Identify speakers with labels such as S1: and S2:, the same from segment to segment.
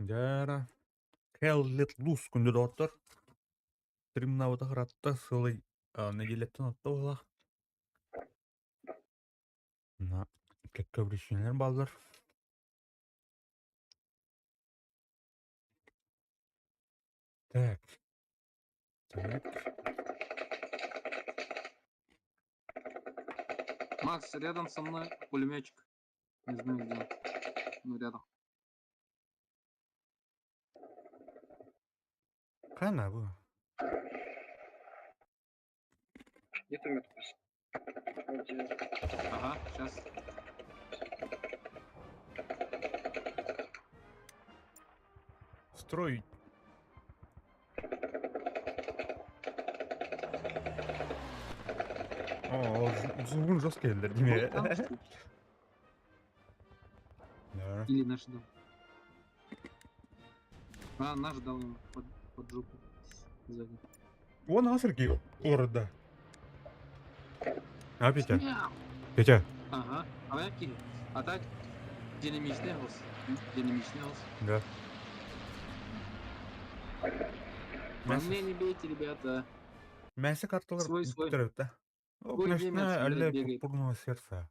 S1: Дьэ, Hell Let Loose күндү доҕоттор. Стримнаабыта ыраатта, сылай нэдиэлэттэн орто быһыылаах. На кэккэ причиналар бааллар. Так. Так.
S2: Макс, рядом со мной пулеметчик. Не знаю где он. Ну, рядом.
S1: Хана бу.
S3: Где ты метку? Где?
S2: Ага, сейчас.
S1: Строй. О, звугун жестко эллер дime. Да.
S2: Или наш дом. А, наш дал ему под жопу. Сзади.
S1: Он асырки орда. А, Петя? Петя.
S2: Ага, а я кину. А так, динамичный голос. Динамичный голос.
S1: Да.
S2: По мне не бейте, ребята.
S1: Мясо карталар
S2: Свой, свой.
S1: да?
S2: Свой немец, блядь, бегает.
S1: Пурпурного сердца.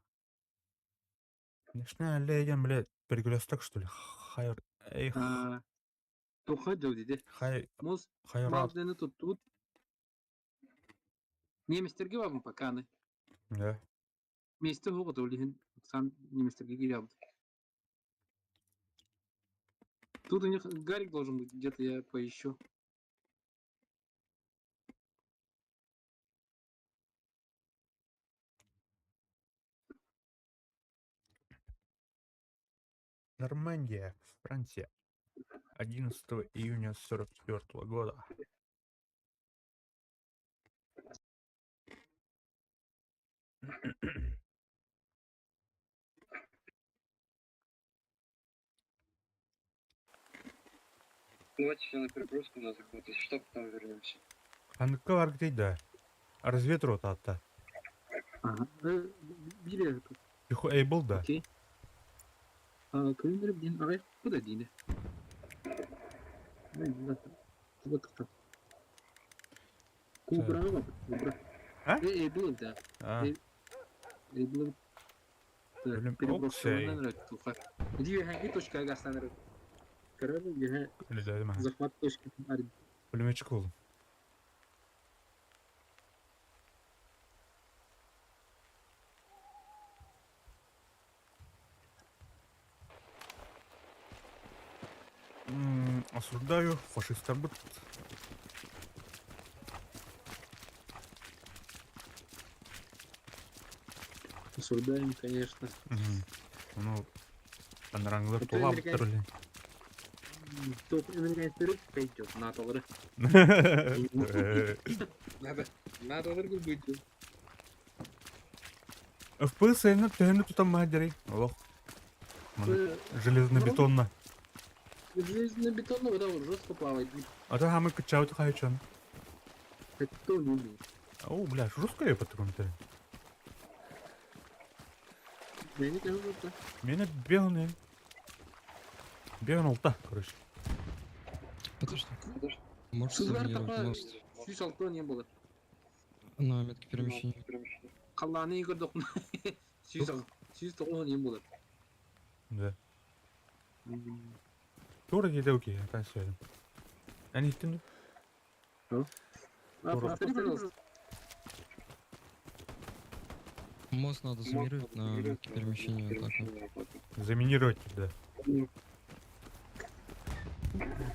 S1: Ночная аллея, блядь, перекресток, что ли? Хайр... Эх,
S2: Туха дьыл диде.
S1: хай...
S2: Муз
S1: Хайрат.
S2: Малдыны тут тут. Немецтерге бабын поканы.
S1: Да.
S2: Месте хоғыт олихин сам немецтерге кире Тут у них Гарик должен быть, где-то я поищу.
S1: Нормандия, Франция. 11 июня 44 года.
S3: Давайте все на перегрузку на захват, если что, потом вернемся.
S1: Ханыкка бар да. Разведрота атта.
S2: Ага. Бире,
S1: Тихо, эй, был да.
S2: окей. Көлүнөр дин агай куда дине. Кубра бар, кубра.
S1: А?
S2: Э, был да.
S1: А,
S2: Э, был.
S1: Блин,
S2: Переброска
S1: окей.
S2: туха. Иди ханги точка гастаныр. Короче, я
S1: Үлеләдем, ага.
S2: захват точки.
S1: Пулеметчик болдум. Осуждаю фашистов.
S2: Осуждаем, конечно.
S1: Ну, анраңлар
S2: Это
S1: тула
S2: американец.
S1: бутыр
S2: Только американец пойдет, НАТО. Надо, надо быть.
S1: FPS эйнер төһөнү тутан маһадерей. Олох. Железно-бетонно.
S2: Железно-бетонно, вот вот жестко плавает.
S1: А то хамы кычаут хайчон.
S2: Это не умеет.
S1: О, бля, жестко я по-такому-то.
S2: Я не кажу, что
S1: Меня беганы. Беган да, короче.
S4: Подожди. Можешь
S2: Сузар
S4: заминировать
S2: такой
S4: мост
S2: сүүс алты не было.
S4: на метке перемещения?
S2: Қаланы көрдік. 109 не было.
S1: Да. Тура дейді окей, это все. Они иттин.
S2: А,
S1: Тура.
S2: повтори, пожалуйста.
S4: Мост надо заминировать на метке перемещения атаку.
S1: Заминировать, да.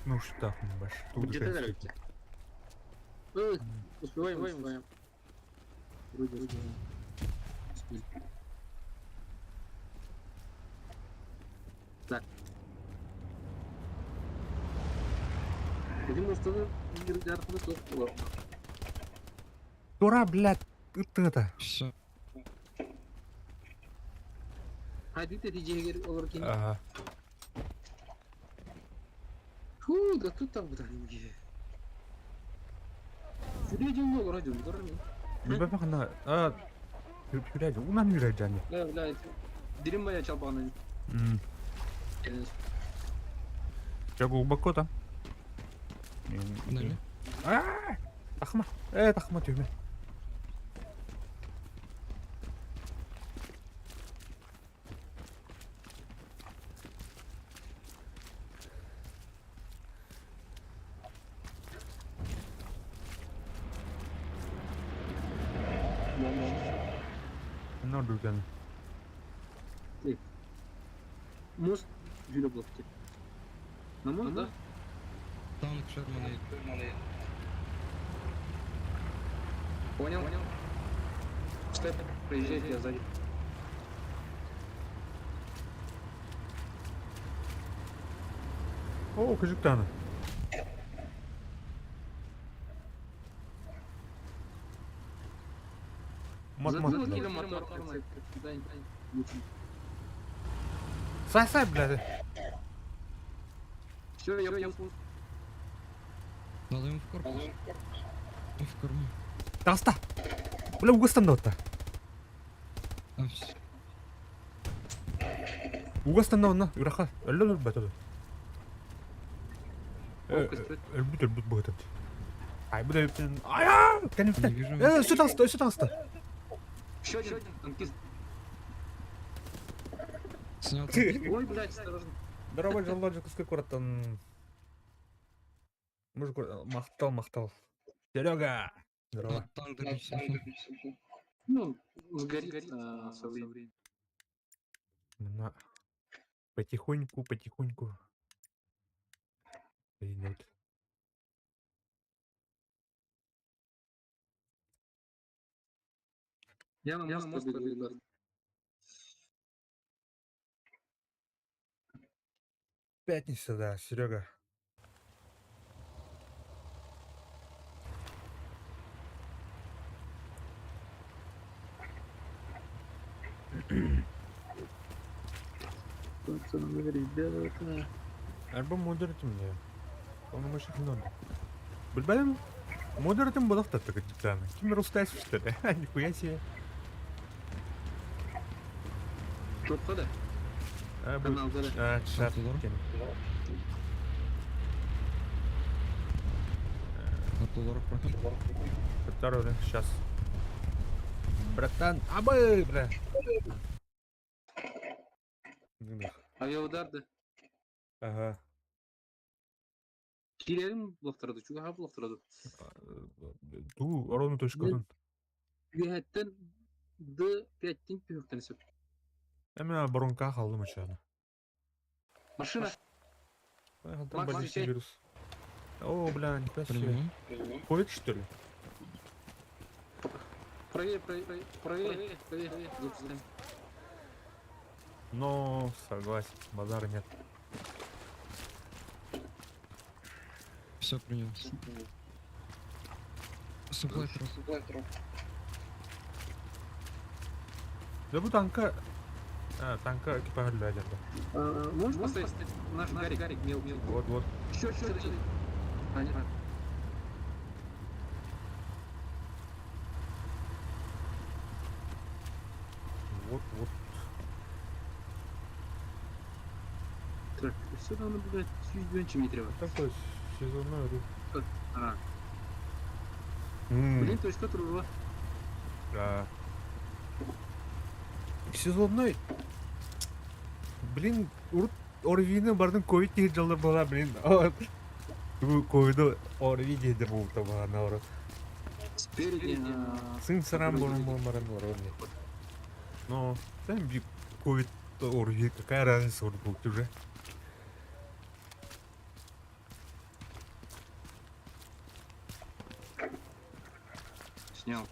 S1: Ну что, баш. Тут
S2: Где-то нравится. Успеваем, успеваем. Вроде, вроде. Успели. Так. Эти мосты было.
S1: Тура, блядь, ты это.
S4: Все.
S2: Hadi dedi Jagger olurken.
S1: Ага.
S2: Фу, да тут там куда нибудь. Сүрежин olur hadi olur mu?
S1: Ну, бахана. А, Хүрэж, унан хүрэж ани.
S2: Да, да, дирим бая чалбаган.
S1: Чё глубоко там?
S4: Погнали.
S1: А, Тахма. Тахма тюрьме. Ne oldu yani?
S2: Мост Юлебловки. На мост, да?
S4: Танк Шермана едет.
S2: Понял? Понял. Степ, проезжайте, я сзади.
S1: О, кыжыктаны. Мат, мат.
S2: Закинули мотор, куда-нибудь.
S1: Сай, сай, блядь.
S2: Все, я понял.
S4: Надо ему в корпус. В корму.
S1: Таста. Бля, угастан да.
S4: А, всё.
S1: Угастан да онна. Юраха. Өллө өлбөт.
S2: Ловкость.
S1: Өлбүт өлбүт быһытын. Ай, бу да өптен. Ай, а!
S4: Не
S1: Кәнифтен.
S4: вижу.
S1: Өссө таста, өссө таста.
S2: Еще один танкист.
S4: Снял танк.
S2: Ой, блядь, осторожно.
S1: Здорово, жалла жакыска кураттан. Мужик, махтал, махтал. Серега! Здорово.
S4: Надо танк добить. всё.
S2: Ну, сгорит со временем.
S1: На. Потихоньку, потихоньку. Идет.
S2: Я на мост побегу.
S1: Пятница, да, Серега.
S2: Пацаны, ребята.
S1: Альбом модератим мне. Он мышек много. Бульбалем модератим был авто так это. Кем рустайс что ли? Нихуя себе.
S2: Чё, да?
S1: А, бу-
S2: Канал, да.
S1: А, чат.
S4: Артур.
S1: Кем.
S4: Артур проходит.
S1: Второй, сейчас. Братан, абы, бля.
S2: Авиаудар, да.
S1: Ага.
S2: Киреrim блоктарады, чуга блоктарады.
S1: Ту, ровно точка.
S2: Мен- Үһәттен Д5-тин түһүктен сөп.
S1: Әмә воронка халдым очаны.
S2: Машина.
S1: Там
S2: Макс,
S1: больничный
S2: встречай.
S1: вирус. О, бля, нихуя себе.
S4: Принимаю.
S1: Ковид, что ли?
S2: Правее, правее, правее, правее, правее. Запускаем.
S1: Но, согласен, базара нет.
S4: Все принял. Supply drop.
S1: Да бу танка... А, танка экипаж да.
S2: Можешь поставить наш Гарик, Гарик, мел, мел.
S1: Вот, вот.
S2: Еще, еще, еще. А, нет.
S1: Вот, вот.
S2: Так, все равно, блядь, чуть не треба.
S1: Такой сезонной рух.
S2: А, блин, точка труба.
S1: Да. Сезонной... Блин, урут Орвины бардын ковид деген жылдар была, блин. Ковиду ОРВИ дейді бұл табаған ауру.
S2: Спереди.
S1: Сын сарам болын болын баран ОРВИ. Но, сам би ковид ОРВИ, какая разница урут был уже.
S2: Снял.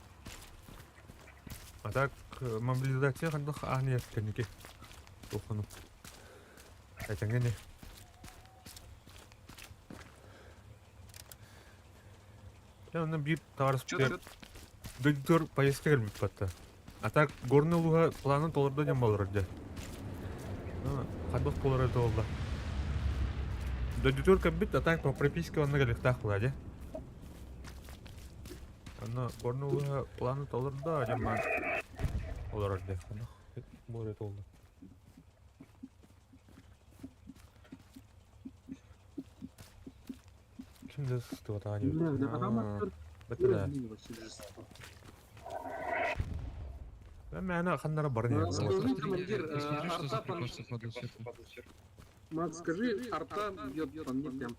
S1: А так, мобилизация қандық ағын ерткенеке. Тоқыны. Айтаңа не? Я оны bir тарыс
S2: Чё,
S1: бер.
S2: чё?
S1: Дөйдүтөр поездка келбит батта. А так горный луга планын толорду дем болор де. Ну, хадбах болор это oldu. Дөйдүтөр кабит, а так по прописке онна келектах була де. Аны горный луга планы толорду дем олор де. Аны болор это oldu. Ким да сыстыбатаҕа диэбит. Бэтэрээ. Мээнэ ханнара баран иһэр.
S2: Скажи,
S4: Посмотри,
S2: командир,
S4: посмотри, что за
S2: арта по
S4: припасы падают сверху.
S2: Макс, скажи, арта бьет по мне прям.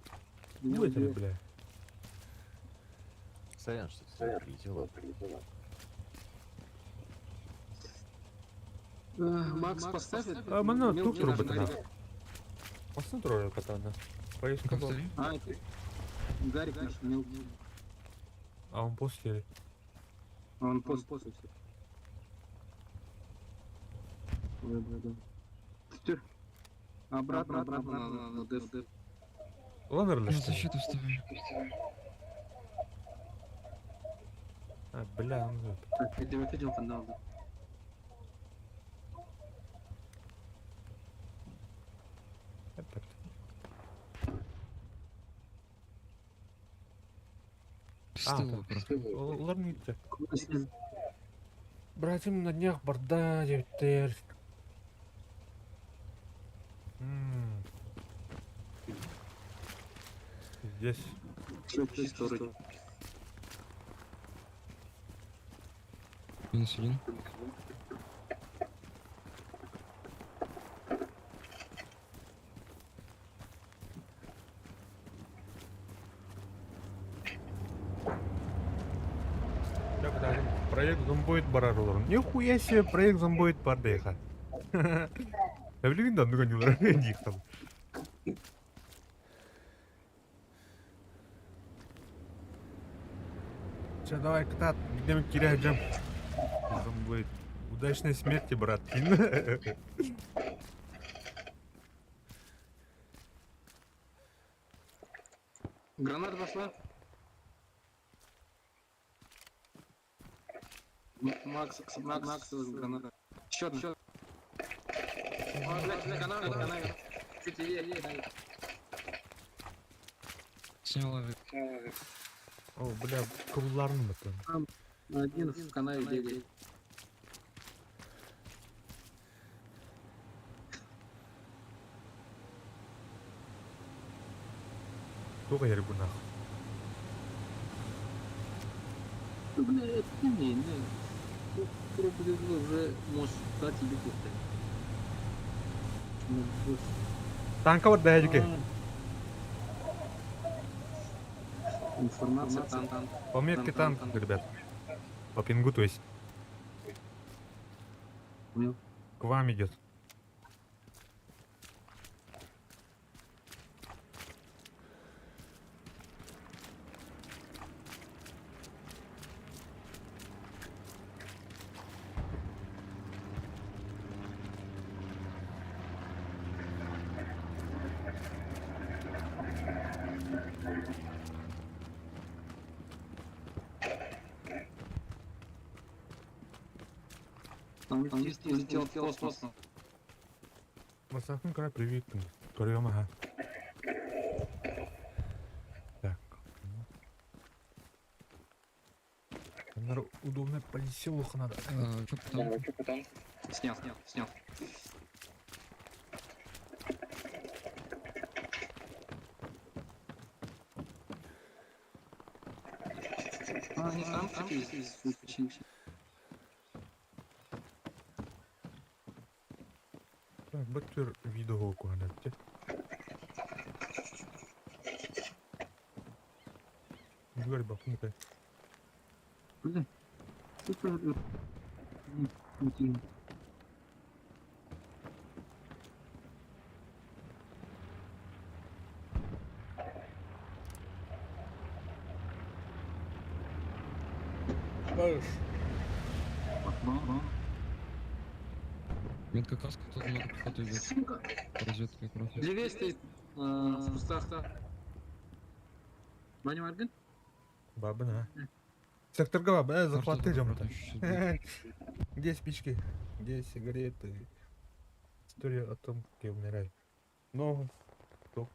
S2: Меня
S1: Бу этэр
S2: убьет.
S1: бля.
S5: Сорян, что ты прилетела.
S2: Макс поставит.
S1: А, манна
S2: мелкий
S1: тук
S2: наш
S1: турбатана.
S2: Гарик.
S1: Масын турар катана. Поездка была.
S4: Повтори.
S2: А, это Гарик наш мелкий.
S1: А он после.
S2: Он пост пост. Да, да, да. Теперь Обратно, обратно на деф, деф.
S1: Ланер
S4: На защиту вставай.
S1: А, бля, он это.
S2: Так, я тебя видел, там да.
S1: Это.
S4: С
S1: А,
S4: тыла просто.
S1: Олар не gitti. Братьям на днях барда девтер. Здесь.
S2: Чисто вроде.
S4: Минус один.
S1: Так, да, проект зомбоид барар олар. Нихуя себе проект зомбоид бардыха. Я блин, да, ну не них там. Че, давай, катат, где мы киряем? Зомбоид. Удачной смерти, брат.
S2: Граната пошла. Макс, Макс, Макс, граната. Еще одна. Еще одна. Блядь, бля, канава, канава. Чуть левее, левее.
S4: Снял авик.
S1: О, бля, кылларын ұмыттым.
S2: Один в канаве бегает.
S1: Тоға ер bu нах.
S2: Ну, бля, это не, не. Уже можешь дать тебе кухта.
S1: Танка бар да жеке.
S2: Информация там, там.
S1: По метке танк, ребят. По пингу, то есть.
S2: Понял.
S1: К вам идет.
S2: Там, там улетел в космос.
S1: Масахын кара привет. Көрөм ага. Так. Наверное, удобно полиселуха надо.
S4: А, чё по танку?
S2: Снял, снял, снял. А, они там такие здесь
S1: Так, баттер видео куанатте. Дверь бахнута.
S2: Бля, супер.
S4: Метка каска, тут много пехоты идет.
S2: Сука.
S4: По разведке как раз.
S2: Левее стоит в кустах. Ваня Маргин?
S1: Бабына. Секторга, бля, захваты идем.
S4: Арта ещё сейчас будет.
S1: Где спички? Где сигареты? История о том, как я умираю. Но, то,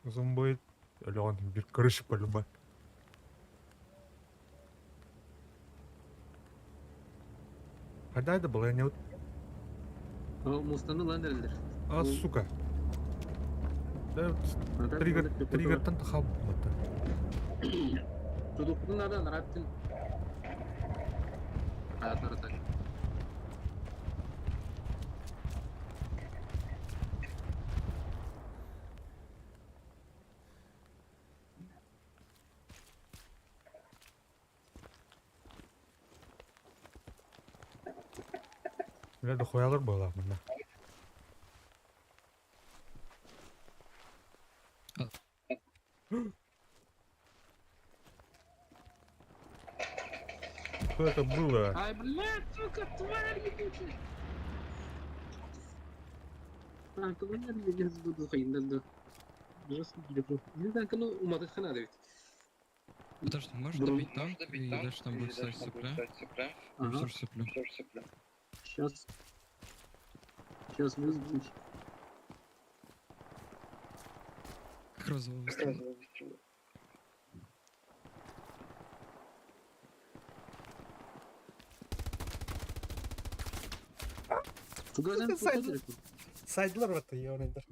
S1: зомбоид, Леон, бир крыши полюба. Когда это было, я не вот...
S2: Мустаны ландерлер.
S1: А, сука. Триггер, триггертан тахалбыта.
S2: Тудуккутун надо нараттын. Аятар так.
S1: Бля, дохуялар буолар мына. Что это было?
S2: Ай, блядь, сука, тварь ебучая!
S4: Подожди, можешь добить танк и дальше там будет стоять сопля?
S2: Ага.
S4: Все же соплю.
S2: Сейчас. Сейчас вызовут.
S4: Как розовый выстрел.
S1: Сайдлар бата ёнайдар.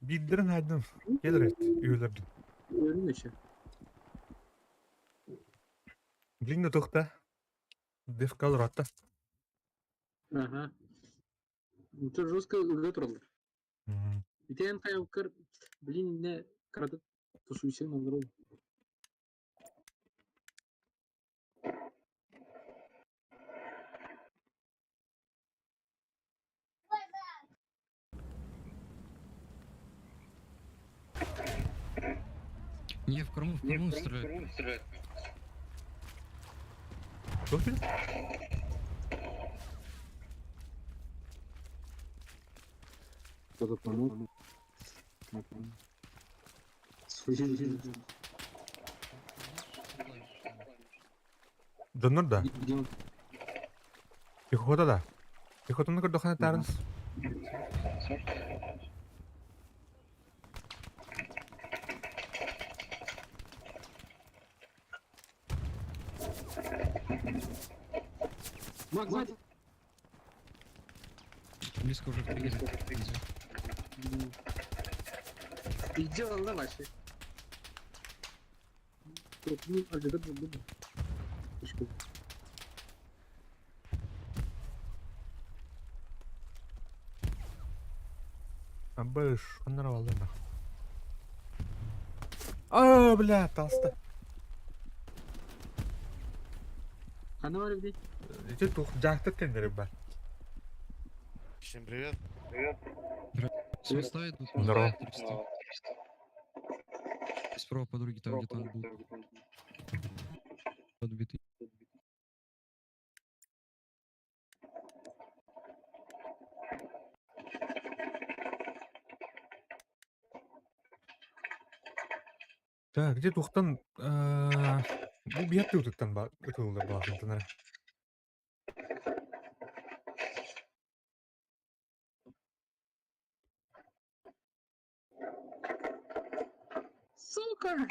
S1: Биддерин хайдым. Келер үйөлөрдүн. Блин, тухта. Девкалыр атта.
S2: Ага. Это жестко өлө. Итен кайыкыр, блин, не кратып тушуйсың олар.
S4: Не, в корму стреляют.
S1: Кто ты?
S2: Кто-то помог.
S1: Донор да.
S2: Где он?
S1: Пехота да. Пехотаны көрдөхөнө тарынс.
S2: Мак, сзади.
S4: Близко уже в триггере.
S2: Иди, давай. Ну, а где был?
S1: Абыш, оннор алды. А, бля, толсто.
S2: Хана бар где?
S1: Эти тух жактыр кендери бар.
S5: Всем привет.
S4: С моста идут.
S1: Здорово.
S4: 300. Справа по дороге, там где танк был. Подбитый.
S1: Так, где тухтан бу биятты утуктан ба ытылды баахынтанара.
S2: Сука!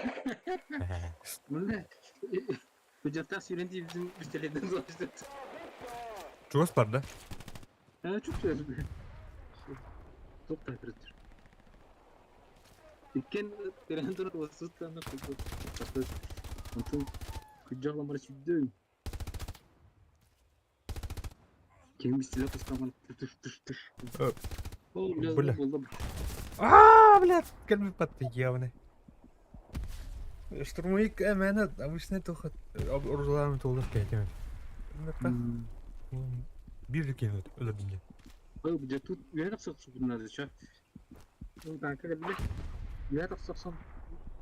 S2: Бля. Hücreten söylediği bizim üstelerinden dolaştı.
S1: Чугас бар да?
S2: Ha, çok güzel. Çok da kötü. Иккен терен турат осуттан Антон күджагламар сүддө. Кем стиле тастаман тыш тыш тыш. О,
S1: Бля.
S2: бля, болду.
S1: А, бля, кэлми патты явно. Штурмовик әмәне обычный тухат оружаларын толдыр кәйтеме. Бир кен өлөрдүм.
S2: Ой, бу тут я так сок надо, чё? Ну, танка бля. Я так соксон.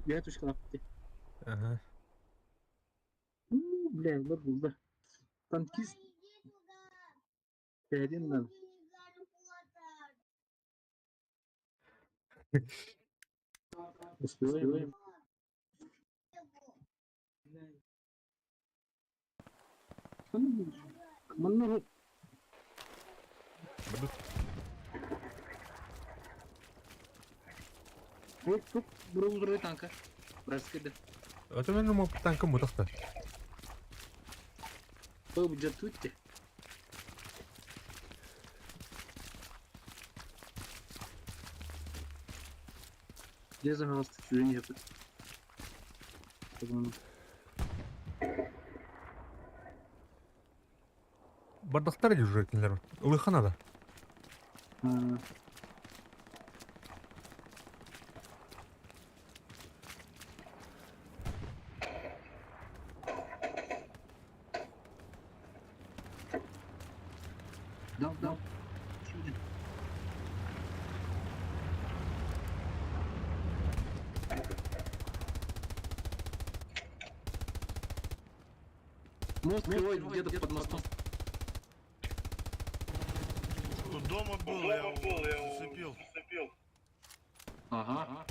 S2: Я тушка лапты.
S1: Ага.
S2: Ну, бля, вот булду. Танкист. Один надо. Успеваем. Манна Вот тут бұрыл танка. Вражеский.
S1: Это мен мо танка мутахта.
S2: Ой, бюджет тут. Где за стреляние?
S1: Бардактар уже кинилэр. Ылыха надо.
S2: Да, да. Мост кривой где-то под мостом.
S5: Тут дома был, я его зацепил.
S2: Ага.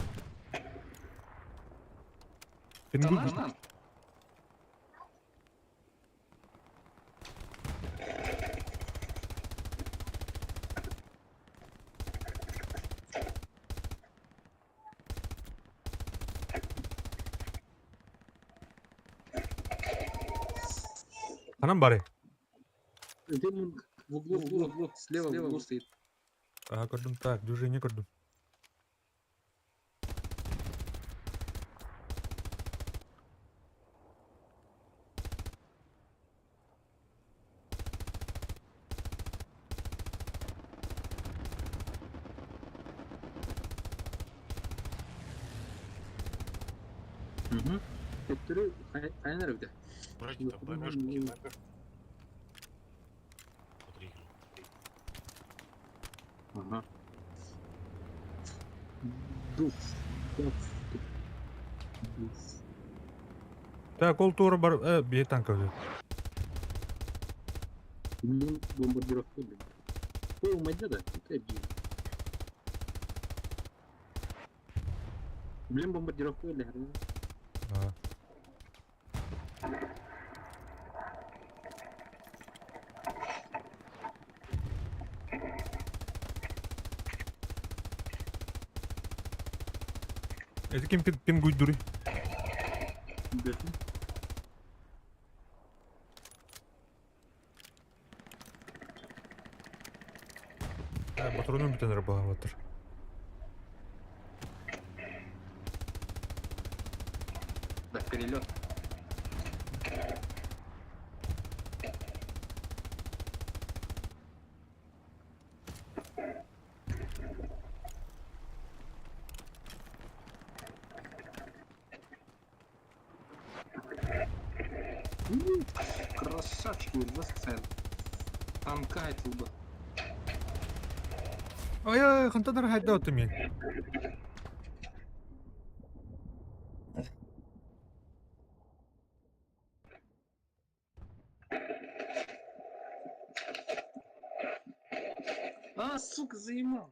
S1: Пингуй.
S2: Да, на.
S1: Ханан бары.
S2: Демон в углу, в углу, в углу, слева, в углу стоит.
S1: А, көрдүм так, движение көрдүм.
S2: Угу. Хайнер где?
S5: Братья, там бомбежка. Смотри.
S2: Ага. Дуф. Дуф. Дуф.
S1: Так, ол тура бар, бие танка өтө.
S2: Блин, бомбардировка, блин. Ой, у Мадеда, это обидно. Блин, бомбардировка или
S1: А. Это ким пингуй дури? Патрону бүтэн рабалатыр.
S2: Да, перелет. Красавчики, Вестсайд. Там кайт либо.
S1: Ай-ай, хантанар хайда өтө мен.
S2: А, сука, заебал.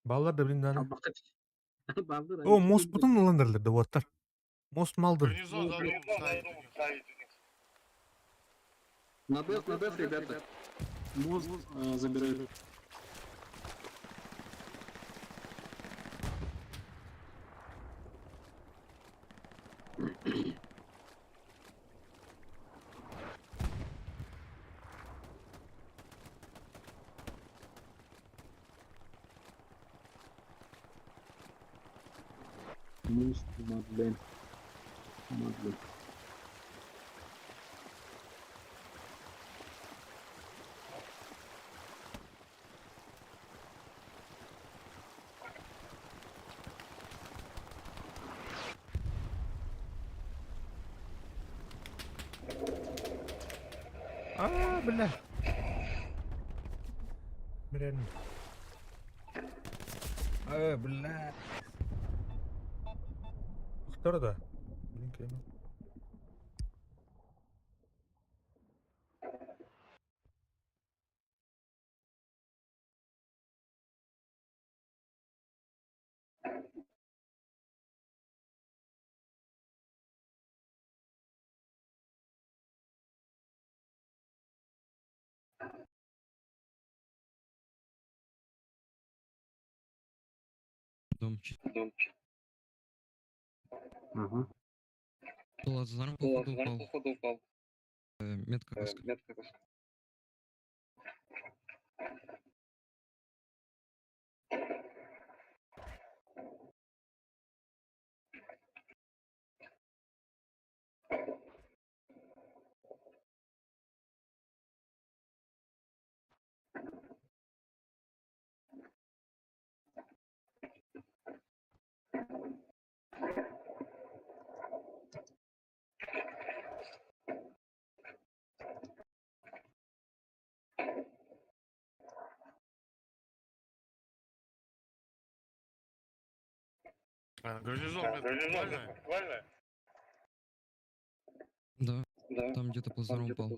S1: Баллар да блин даны.
S2: Баллар.
S1: О, мост бутун ыландырлар да буаттар. Мост малдыр.
S5: Гарнизон за дом ставит у них.
S2: На деф, ребята. Мост забирают. Мост Мадлен. Мадлен.
S1: А, бля. Блин. А, бля. Кто да? Блин, кем?
S4: Дом.
S2: Ага.
S4: Плацдарм, походу, упал. Метка каска.
S5: А, гарнизон это актуальная?
S4: Да, там где-то плазаром упал.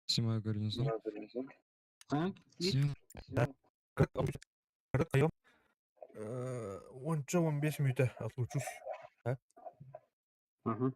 S4: Снимаю гарнизон.
S2: А?
S4: Снял.
S1: 10-15 мүнүүтэ отлучусь.
S2: Ага.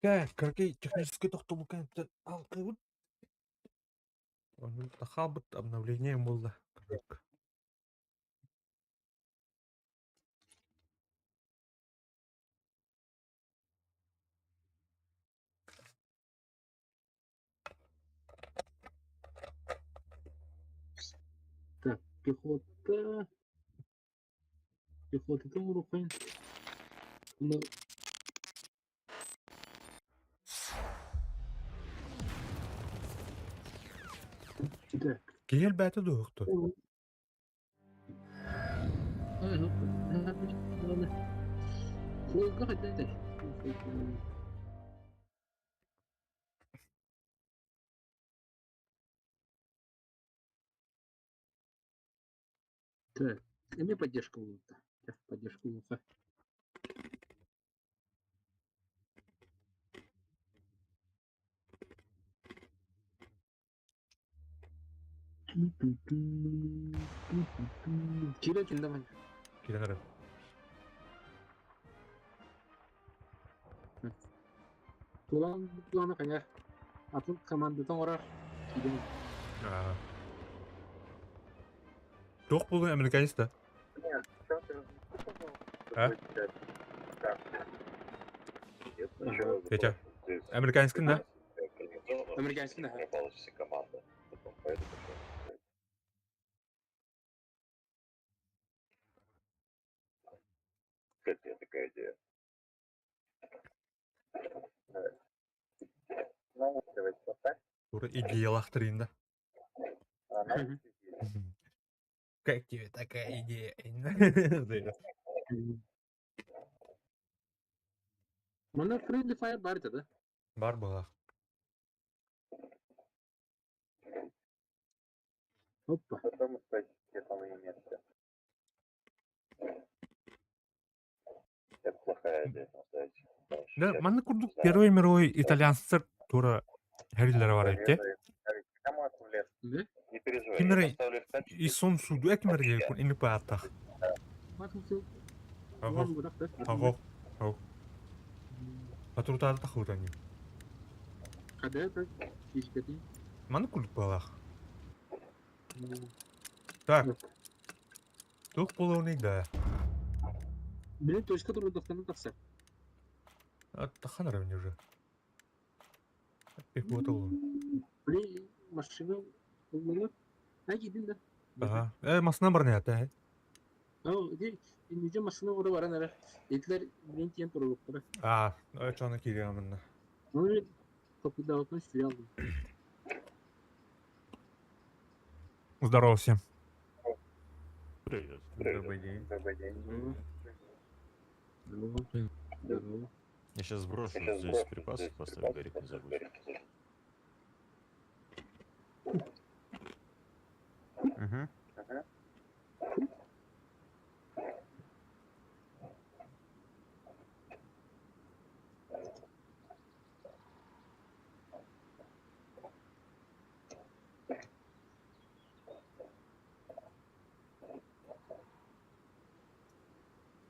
S1: Так, кыракый техническэй тохтобул кэнниттэн алҕыыбыт. Онон хаалбыт обновление буолла. Кырдьык.
S2: Так, пехота. Пехота уруккун. Ну, так.
S1: Киһи элбээтэ дуо уһукту?
S2: Суолга хайдах Так, эмиэ поддержка булта. Поддержка булта. Киирэн кэллэ мань.
S1: Киирэн эрэр.
S2: Тулан туланы хайа атын командата оҥорор киирэн.
S1: Аа. Туох буолуой американец да? А? Петя, американскин да?
S2: Американский да.
S6: Как тебе такая идея?
S1: Тура идеялаахтар да. Как тебе такая идея?
S2: Манна Friendly Fire баар этэ да?
S1: Бар была.
S2: Опа.
S6: Потом где-то Это плохая идея, знаете.
S1: Да, манна курдук Первый мировой итальянцар тура хэрилere бар эбит.
S2: Не?
S6: Не переживай,
S1: Кимер
S6: я поставлю в тачку.
S1: Исон суду экимер кун ини паатах. Аго, аго, аго. Патрутаата тахутани.
S2: Когда это? Физикати.
S1: Манна курдук балах. Так, тух половник да.
S2: Блин, точка турдахтан тахса.
S1: Тахан мне уже. Пехота ол.
S2: Блин, машина булмалы. Ай, кидин да.
S1: Ага. Э, масына бар не ата.
S2: Ау, иди, инде машина уры баран эрэ. Этилер блин тиен турулуктара.
S1: А, чоны кириамынна.
S2: Ну, мен топудабытын стрелял.
S1: Здорово всем.
S5: Привет.
S6: Добрый день. Добрый день.
S2: Здорово. Здорово.
S7: Я сейчас сброшу
S6: Я щас
S7: здесь
S6: сброшу
S7: припасы,
S6: здесь
S7: поставлю,
S6: припасы,
S7: Гарик, не
S6: поставлю,
S7: забудь.
S6: Гарик, не забудь.
S8: Угу.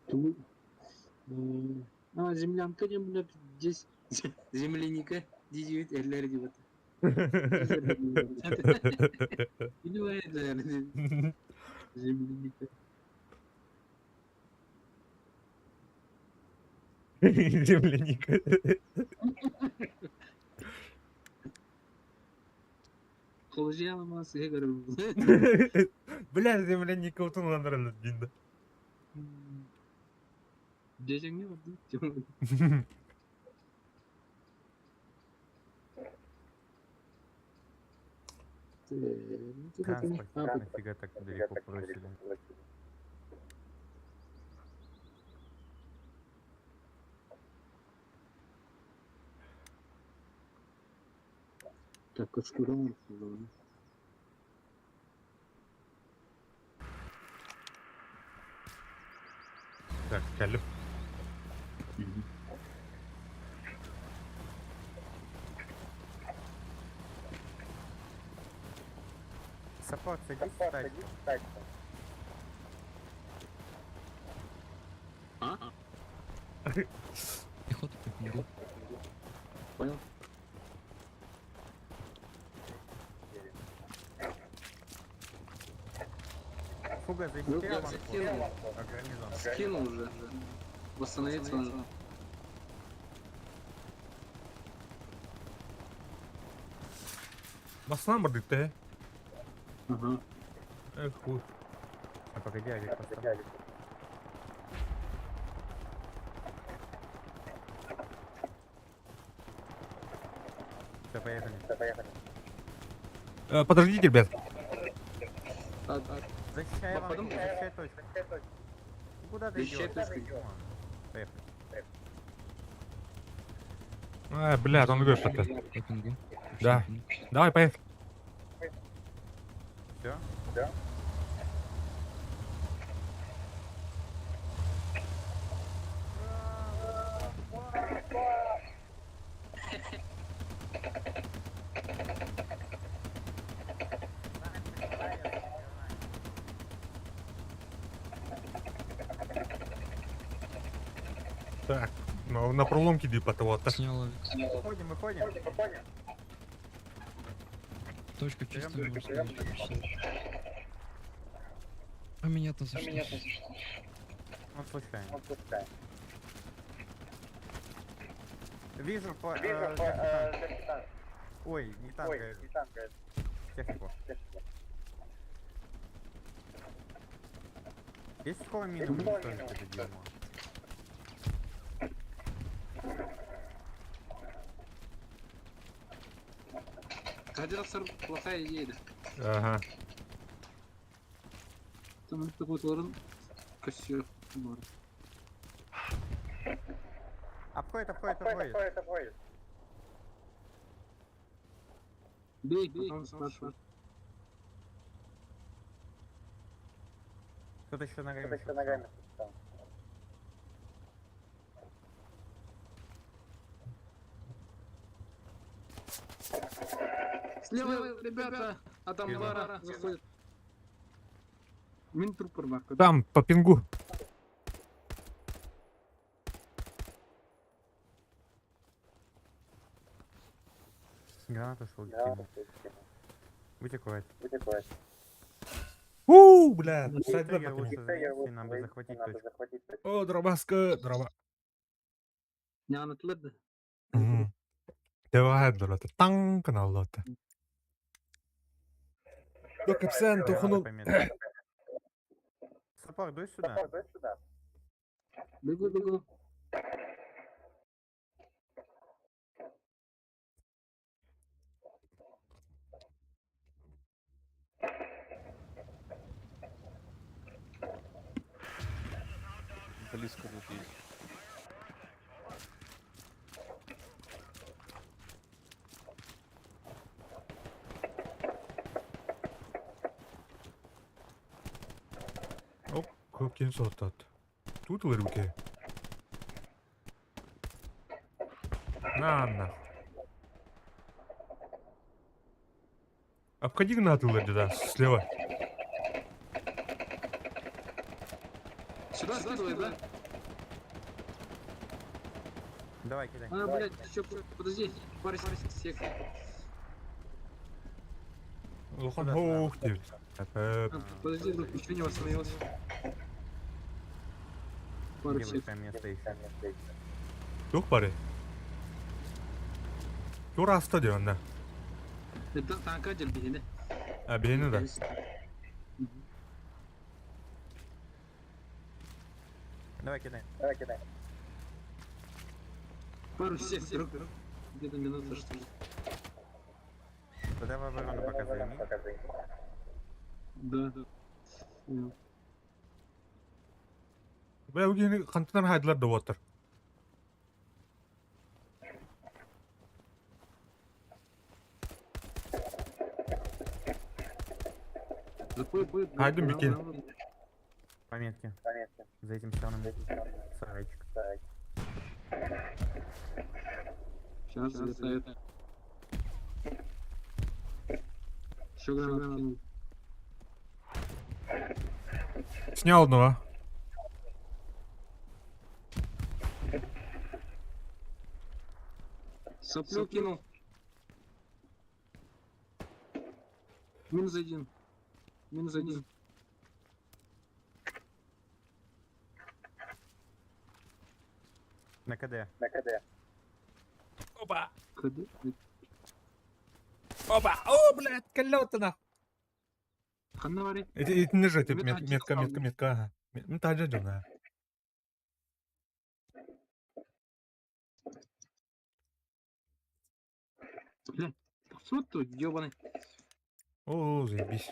S2: Ту. А, землянка не, блядь, здесь. Земляника. Дизель, эллер дип. Билбейт, земляника.
S1: Земляника.
S2: Холжиялама сыга көрөр.
S1: Бля, земляника утунландырылды дейді.
S2: Дежеңне бар дейт.
S8: Транспорт нафига так далеко бросили?
S2: Так, кашкурон.
S1: Так, кәліп.
S8: Сапог, садись в тачку.
S2: А?
S4: Пехота помогу.
S2: Понял?
S8: Фуга,
S2: Ну,
S8: защити
S2: я
S8: аванпост.
S2: скинул.
S8: А гарнизон.
S2: Скинул уже. Восстановиться надо.
S1: Басынан бардык да.
S2: Ага.
S1: Эх, хуй.
S8: А погоди, Авик, поставь. Все, поехали.
S1: Подождите, ребят.
S2: А, а,
S8: Защищай
S2: А
S8: аванпост,
S2: потом-
S8: защищай точку. Ну, Куда ты
S2: Защищай
S8: идешь?
S2: точку.
S8: Поехали.
S1: А, бля, там другой что-то.
S4: По пингу.
S1: Да. Давай, поехали.
S8: Все?
S1: Так, ну, на проломке типа того. Так.
S4: Снял авик.
S8: Выходим, выходим.
S4: Точку чистую можно ставить. А меня-то за что?
S8: Он случайно. Вижу по... легкий танк. Ой, не танк, а технику. Есть у кого мину уничтожить это дерьмо?
S2: Радиатор плохая идея. да.
S1: Ага.
S2: Там такой лорен костер. бар.
S8: Обходит, обходит, обходит.
S2: Бей, потом спрашивай.
S8: Кто-то еще ногами. стучал.
S2: Слева, ребята, а там
S8: Вижу.
S2: Лара заходит. Минтрупер нахуй.
S1: Там, по пингу.
S8: Гранату шел кинул. Будь аккуратнее.
S1: У, бля, сайдвер
S8: Триггер
S1: покинул.
S8: лучше занести, нам бы захватить точку.
S1: О, дробаска, дроба.
S2: Не, она тлед.
S1: Мгм. Давай, дроба, танк на лота. До капсен,
S8: Граната
S1: тухнул.
S8: пометка. Сапог, дуй сюда.
S2: Бегу, бегу.
S3: Близко тут есть.
S1: Кем сотат. Тут руки. На, нахуй. Обходи гранату, да, слева.
S2: Сюда скидывай, да?
S8: Давай, кидай.
S2: А, блядь, еще, подожди, пару сек.
S1: Лохан,
S8: Сюда, сюда.
S1: ух ты.
S2: А, Подожди, друг, ничего не восстановилось. Пару
S8: Где
S2: сек.
S8: лучшее место еще?
S1: Тух пары. Тура стадион, да.
S2: Это танка дерби, да?
S1: А, бейні, да.
S2: Мгм.
S8: Давай, кидай.
S2: Пару сек, друг. Где-то минута, что ли.
S8: Тогда в оборону пока займи.
S2: Да. Понял.
S1: Бля, угини қантынан хайдылар да отыр.
S2: Заходит, будет.
S1: Хайдем, Бикин.
S8: Пометки. За этим самым сарайчик.
S2: Сейчас залетает. Еще гранат кинул.
S1: Снял одного.
S2: Соплю кинул. Минус один. Минус один.
S8: На КД.
S6: На КД.
S1: Опа!
S2: КД.
S1: Опа! О, блядь, колета нах!
S2: Ханна вари.
S1: Это не же, это
S2: Мет-
S1: метка, метка, метка, ага. Мет ажа
S2: Бля. Вот тут, ёбаный.
S1: О, заебись.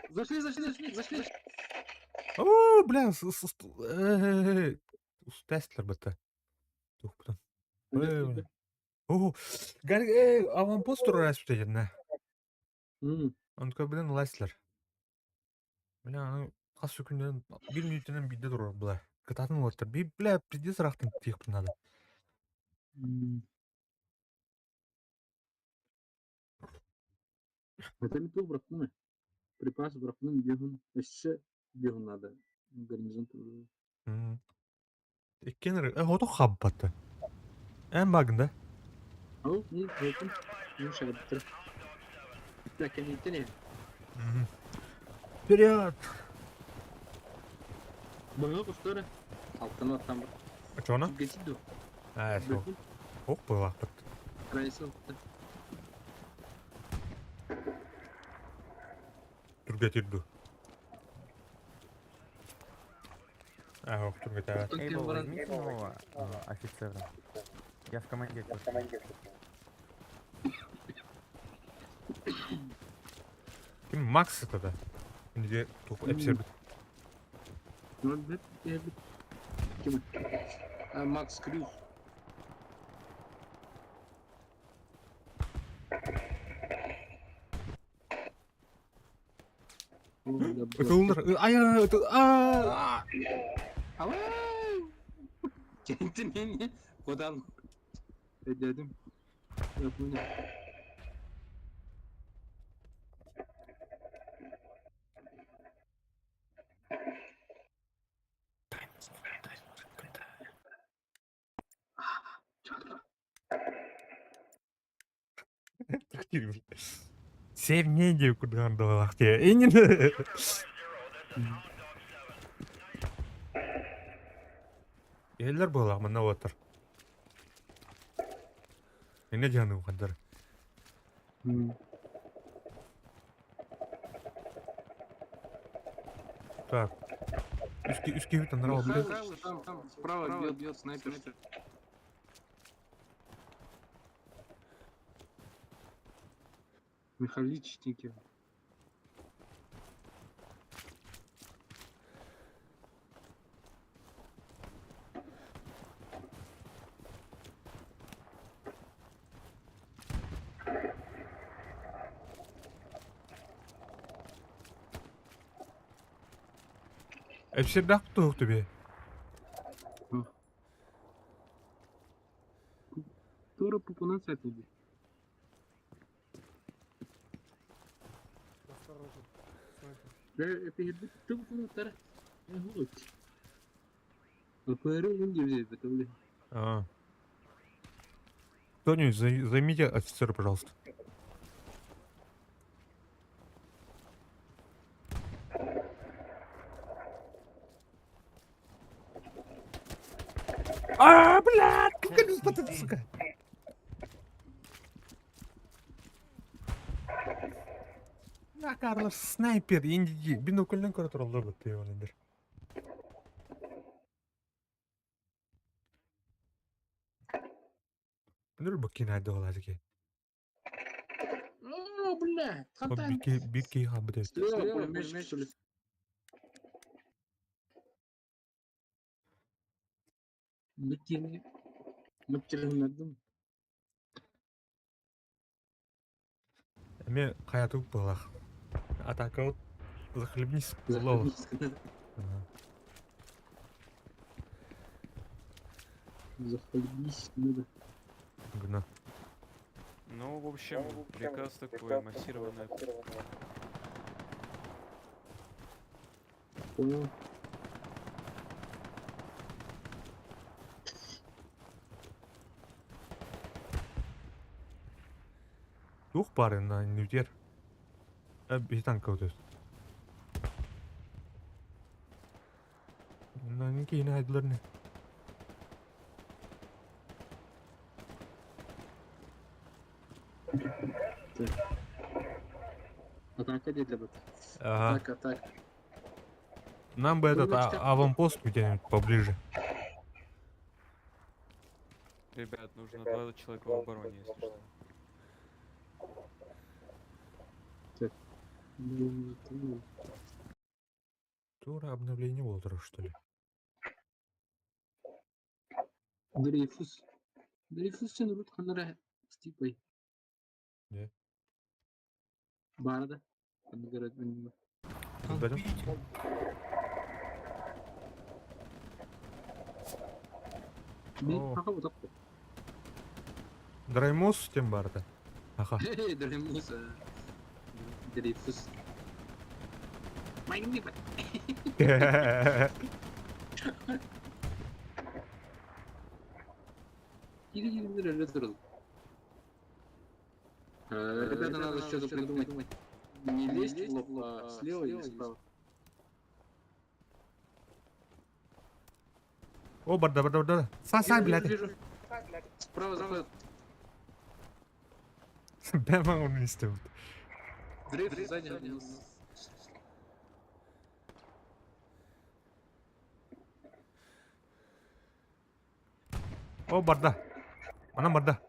S2: Зашли, зашли, зашли, зашли.
S1: О, бля, Тестлер бата. Тух потом. Э, О, аванпост турар на. Он такой, блин, Леслер. Бля, ну, хас күннен bir минутынан бидде турар, бля. Кытатын олаттар. Би, бля, пиздец рахтын тиек надо.
S2: Это не то, братаны. Припас, братаны, бегун. Вообще бегун надо. Гарнизон тоже.
S1: Иккенер, ото хаббатты. Эн багында.
S2: Ау, не, это. Не шабтыр. Так, они не.
S1: Вперед!
S2: Баңа кустары. Алтын там.
S1: А чё она?
S2: Гетиду.
S1: А, все. Ох, была.
S2: Райсыл.
S1: Түргә тирду. А, ох, түргә тә.
S8: Эйбл, возьмите нового офицера. Я в команде.
S6: Я в команде.
S1: Ким Макс это да? Инде тух эпсер.
S2: Макс Крюс.
S1: Ытылдыр. Ай, ай, а.
S2: Kendini Kodan dedim. Yapmayın.
S1: Севне деп курган долах те. Инин. Эллер була мына отыр. Эне жаным кадар. Так. Үске үске бит анара алды.
S2: Там, там, справа бьет, бьет снайпер. Михаличники.
S1: Эпсердак тух тебе.
S2: Тура пупунан сайтыды.
S1: А. Кто-нибудь займите офицера, пожалуйста. А, блядь, как это, сука? На, Карлос, снайпер, инди, бинокльден көрө тураллар бытты онендер. Өнөр бакин айды олар ки.
S2: О, бля,
S1: Бир бир ки хабы.
S2: Слева пулеметчик, что ли? Бикини. Мөптиргүннәрдим.
S1: Эме каятып балах. Атака захлебнись лова.
S2: Захлебнись надо.
S1: Гна.
S7: Ну, в общем, приказ такой, массированная.
S2: Понял.
S1: Туох баар иннибитигэр? Биһи танка өтөс. Киһини хайдылар не?
S2: Атака диэдэ.
S1: Ага.
S2: Атака, атака.
S1: Нам бы этот аванпост где-нибудь поближе.
S7: Ребят, нужно два человека в обороне, если что.
S1: Тура обновление Уолтера, что ли?
S2: Дрейфус. Дрейфус сен урут ханнара стипай.
S1: Не.
S2: Баарда. Ханнара билбэтим.
S4: Танк
S1: Билбэтим.
S4: видите?
S2: Мин
S1: О.
S2: хаха утаппы.
S1: Драймус тем барда. Аха.
S2: Дрейфус. Дрейфус. Майнипа. Кири-кири өлө. Ребята, надо что-то придумать. Не лезть в лоб, а слева или справа.
S1: О, барда, барда, барда. Сан, сан,
S2: Вижу,
S1: блядь.
S2: вижу. Справа заходит.
S1: Бэма он не стоит.
S2: Дрейф сзади.
S1: О, барда. Она барда.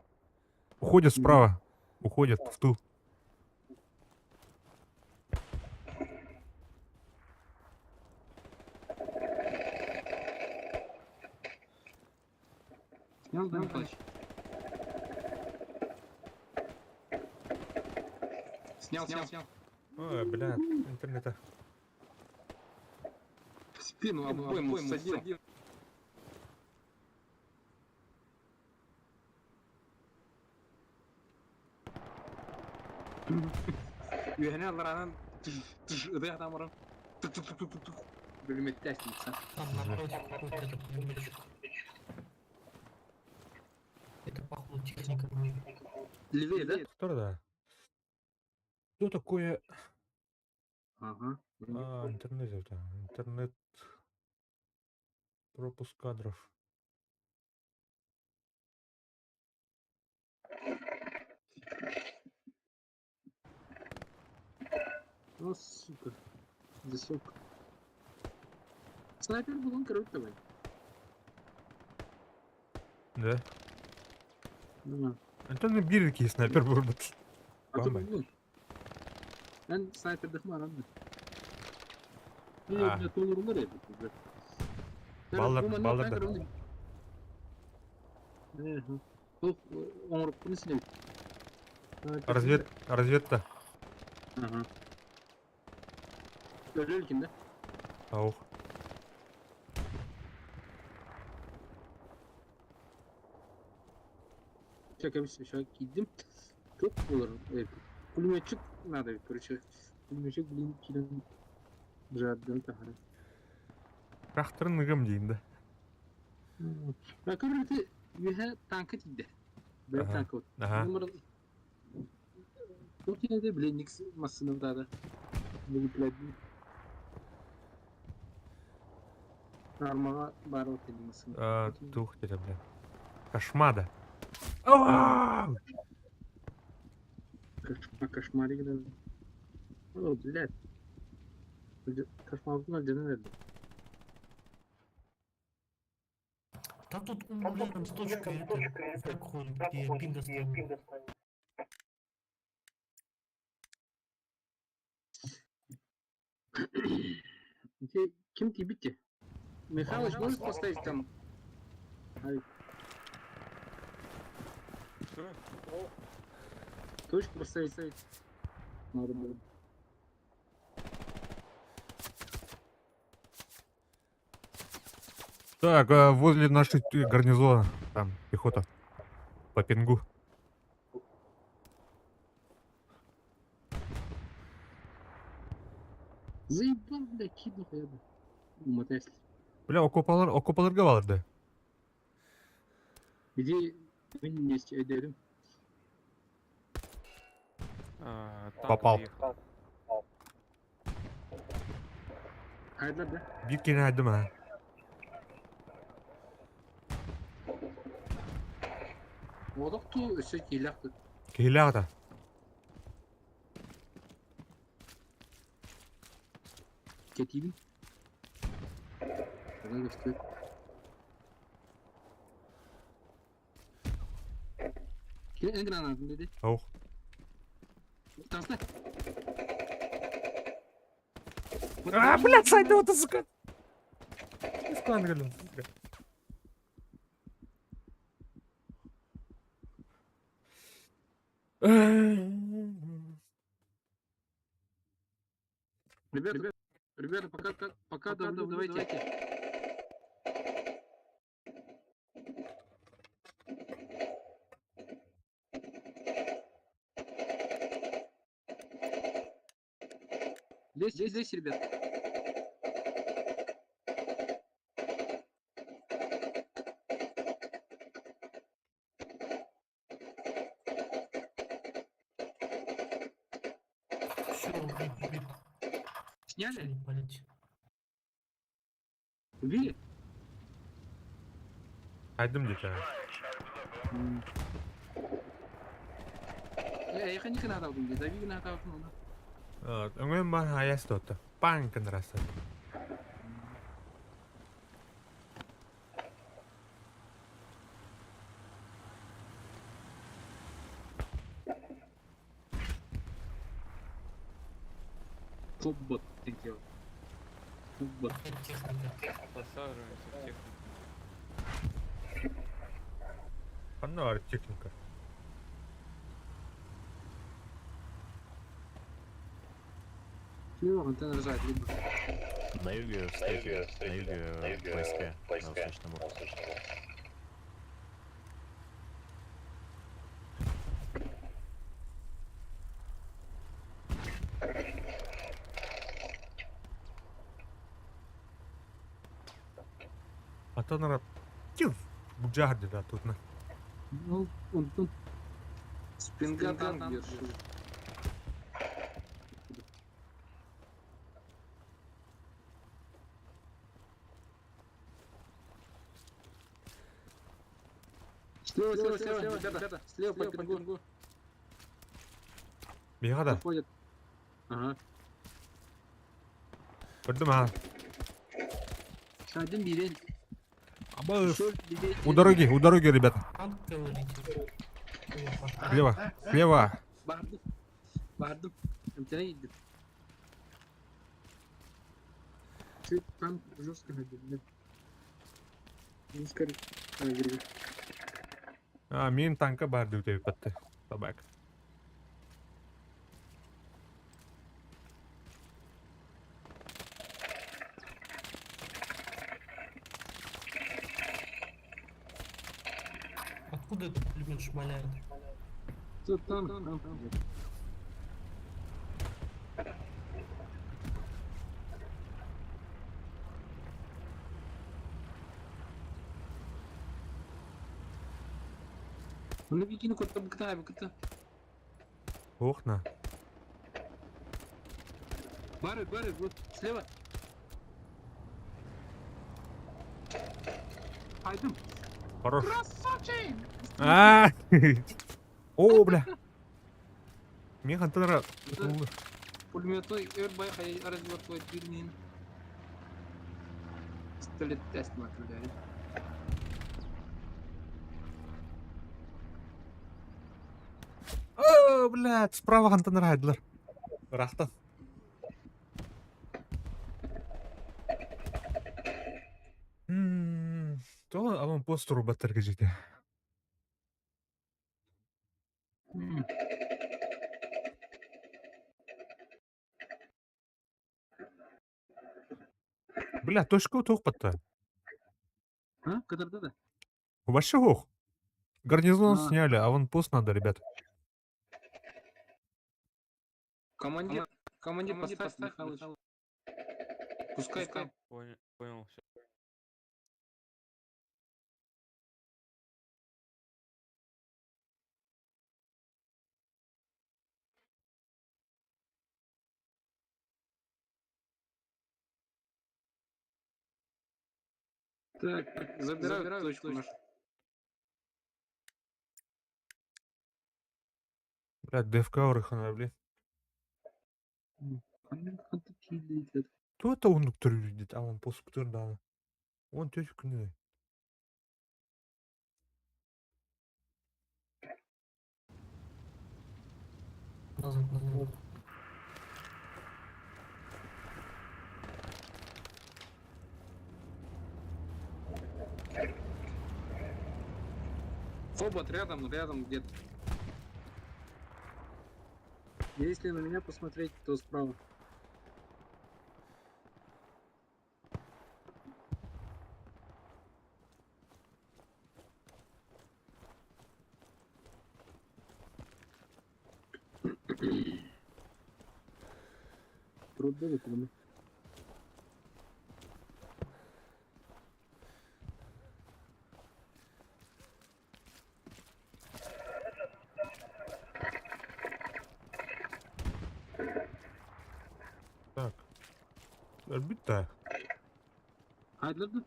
S1: Уходит справа. Уходит в тыл.
S2: Снял, да, Михалыч? Снял, снял, снял.
S1: Ой, бля, интернета.
S2: В спину обойму всадил. Үөһэнэ аллараанан ытыах тамырын Бөлүмөттээсин
S4: Там напротив какой-то этот пулеметчик. Это походу техника будет.
S2: Левее, да?
S1: Кто да? Что такое?
S2: Ага.
S1: А, интернет это. Интернет. Пропуск кадров.
S2: О, сука. Засек. Снайпер был, он короче, давай.
S1: Да?
S2: Да.
S1: Антон Бирки снайпер был.
S2: А то
S1: Бамбай.
S2: был. Эн снайпер дахмаран.
S1: А.
S2: Ну, толорулар эбит, блядь.
S1: Баллар- баллар да.
S2: Оңоруп күнүсүнө.
S1: Разведка.
S2: Ага. Өлөр ким да?
S1: Аух.
S2: Чакабис еще кидим. Көп болар. Пулеметчик надо, короче. Пулеметчик, блин, киден. Жардым тахара.
S1: Тракторын ныгым дейін да.
S2: А короче, юхэ танка тиде. Бер
S1: Ага.
S2: танка.
S1: Ага.
S2: Номер. Тут я блин, никс массыны дада. Блин, блядь. Армага бар вот эти массыны.
S1: А, тух где бля. Кошмада. Ау!
S2: Кошмар, кошмарик даже. О, блядь. Кошмар, ну, где
S4: Да тут он рядом с точкой это враг ходит, где я пинга ставлю.
S2: Где- Кем ты бите? Михалыч, можешь поставить там? Ай,
S7: Что?
S2: точку поставить, ставить. Надо было.
S1: Так, а, возле нашей гарнизона. Там пехота. По пингу.
S2: Заебал, бля, кину я бы. Умотайся.
S1: Бля, окопалар, окопаларга баларды.
S2: Где мы вместе эдерим?
S7: А, танк
S1: Попал.
S7: въехал.
S2: Хайда, да?
S1: Биир киһини хайдым а.
S2: Олох туу өссө киилэх тут.
S1: Киһилээх ата.
S2: Кэтиибин. Ага, көстөр. Кини эн гранатын dedi.
S1: Ох.
S2: Таста.
S1: А, блядь, сайда вот сука. Искан гэлэн.
S2: Ребята, ребята, пока, пока, пока давлю, давайте. Здесь, здесь, здесь, ребят.
S4: Все, убит, убит.
S2: Сняли?
S4: Не палить.
S2: Убили?
S1: Хайдым диэтэ.
S2: Я не надо алдым, дави надо алдым.
S1: Өҥөн бар хаяс туотта. Паң кынырасы.
S2: Хоббот, ты делал. Хоббот.
S4: Опять техника.
S7: Подсаживаемся в технику.
S1: Ханна бар техника.
S2: Слева контейнер сзади, либо.
S9: На юге встретили, на юге войска, на восточном борту.
S1: Атанара тив буджар дида тут на.
S2: Ну, он тут. Спинга танк держит. Слева, слева, слева, ребята, слева по пингу.
S1: Бега да.
S2: Заходят. Ага.
S1: Көрдүм а.
S2: Один бирен.
S1: Аба.
S2: Еще бирен.
S1: У дороги, у дороги, ребята.
S4: Танк говорите. О, пошла.
S1: Слева, слева.
S2: Бардым. Бардым. МТН идет. Чуть там жестко ходил, да. Не скорее. А, говорю.
S1: А, мин танка бар дип деп батты. Табак.
S4: Откуда этот пулемет шмаляет?
S2: Тут там, там, там. Ну, викину куда-то быкта,
S1: Ох на.
S2: Бары, бары, вот, слева. Пойдем.
S1: Хорош.
S2: Красавчик!
S1: А! О, бля. Мин хантанара.
S2: Пулеметной Airbag развертывает бирнин. Пистолет тест направляли.
S1: О, блядь, справа хантанара хайдылар. Рахта. То аванпост рубаттар жете. Бля, точка туох батта.
S2: А? Кадарда да?
S1: Вообще ох. Гарнизон
S2: А.
S1: сняли, аванпост надо, ребят.
S2: Командир, командир, поставь, Михалыч. Пускай там.
S7: Понял, понял, всё.
S2: Так, забираю точку нашу.
S1: Блядь, ДФК орыхана, блин. Кто это он видит? А он поступтыр да. Он тетю күнү.
S4: Назад, назад.
S2: Фобот рядом, рядом где-то. Если на меня посмотреть, то справа. Трудно выполнить.
S1: Так. Орбита.
S2: Хайдарды.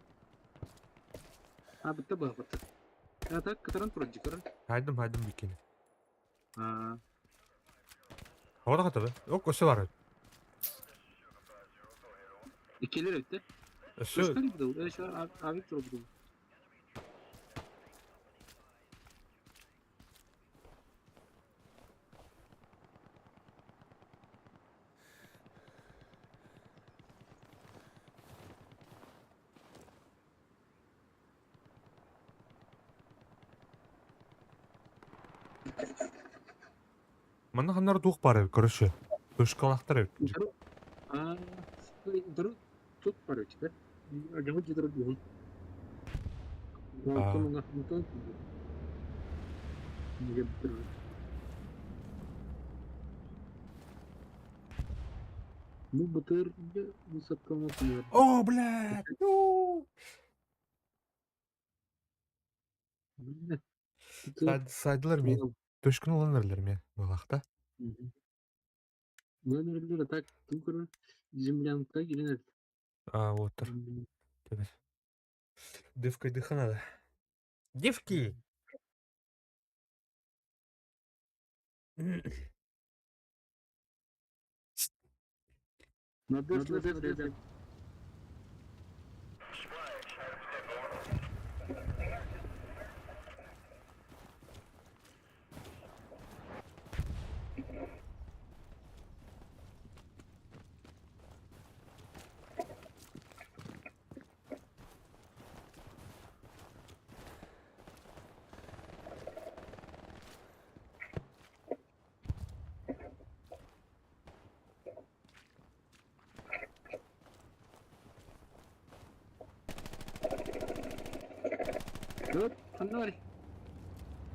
S2: А, бітті бұл бітті. А так, кытаран тұрады, жікірі.
S1: Хайдым, хайдым бикини.
S2: А,
S1: Havada katadı. Yok öse var.
S2: икелер өтті.
S1: Өсө
S2: Өшкәл бұды, өші авик тұрып бұды.
S1: Манна ханнар дух бар короче. Төшкалактар.
S2: А, дұры тут бар өтті. Ажығы жедір бұғын.
S1: А.
S2: Неге бітірді? Ну, БТР высоко.
S1: О, блядь. Ну. Сайдылар мен. Төшкін оланарлар мен. Булакта.
S2: Номерлер так түкір землянка келенер.
S1: А, вот. Тебе. Девка дыха надо. Девки!
S2: На ребят. Dur, ханна бар.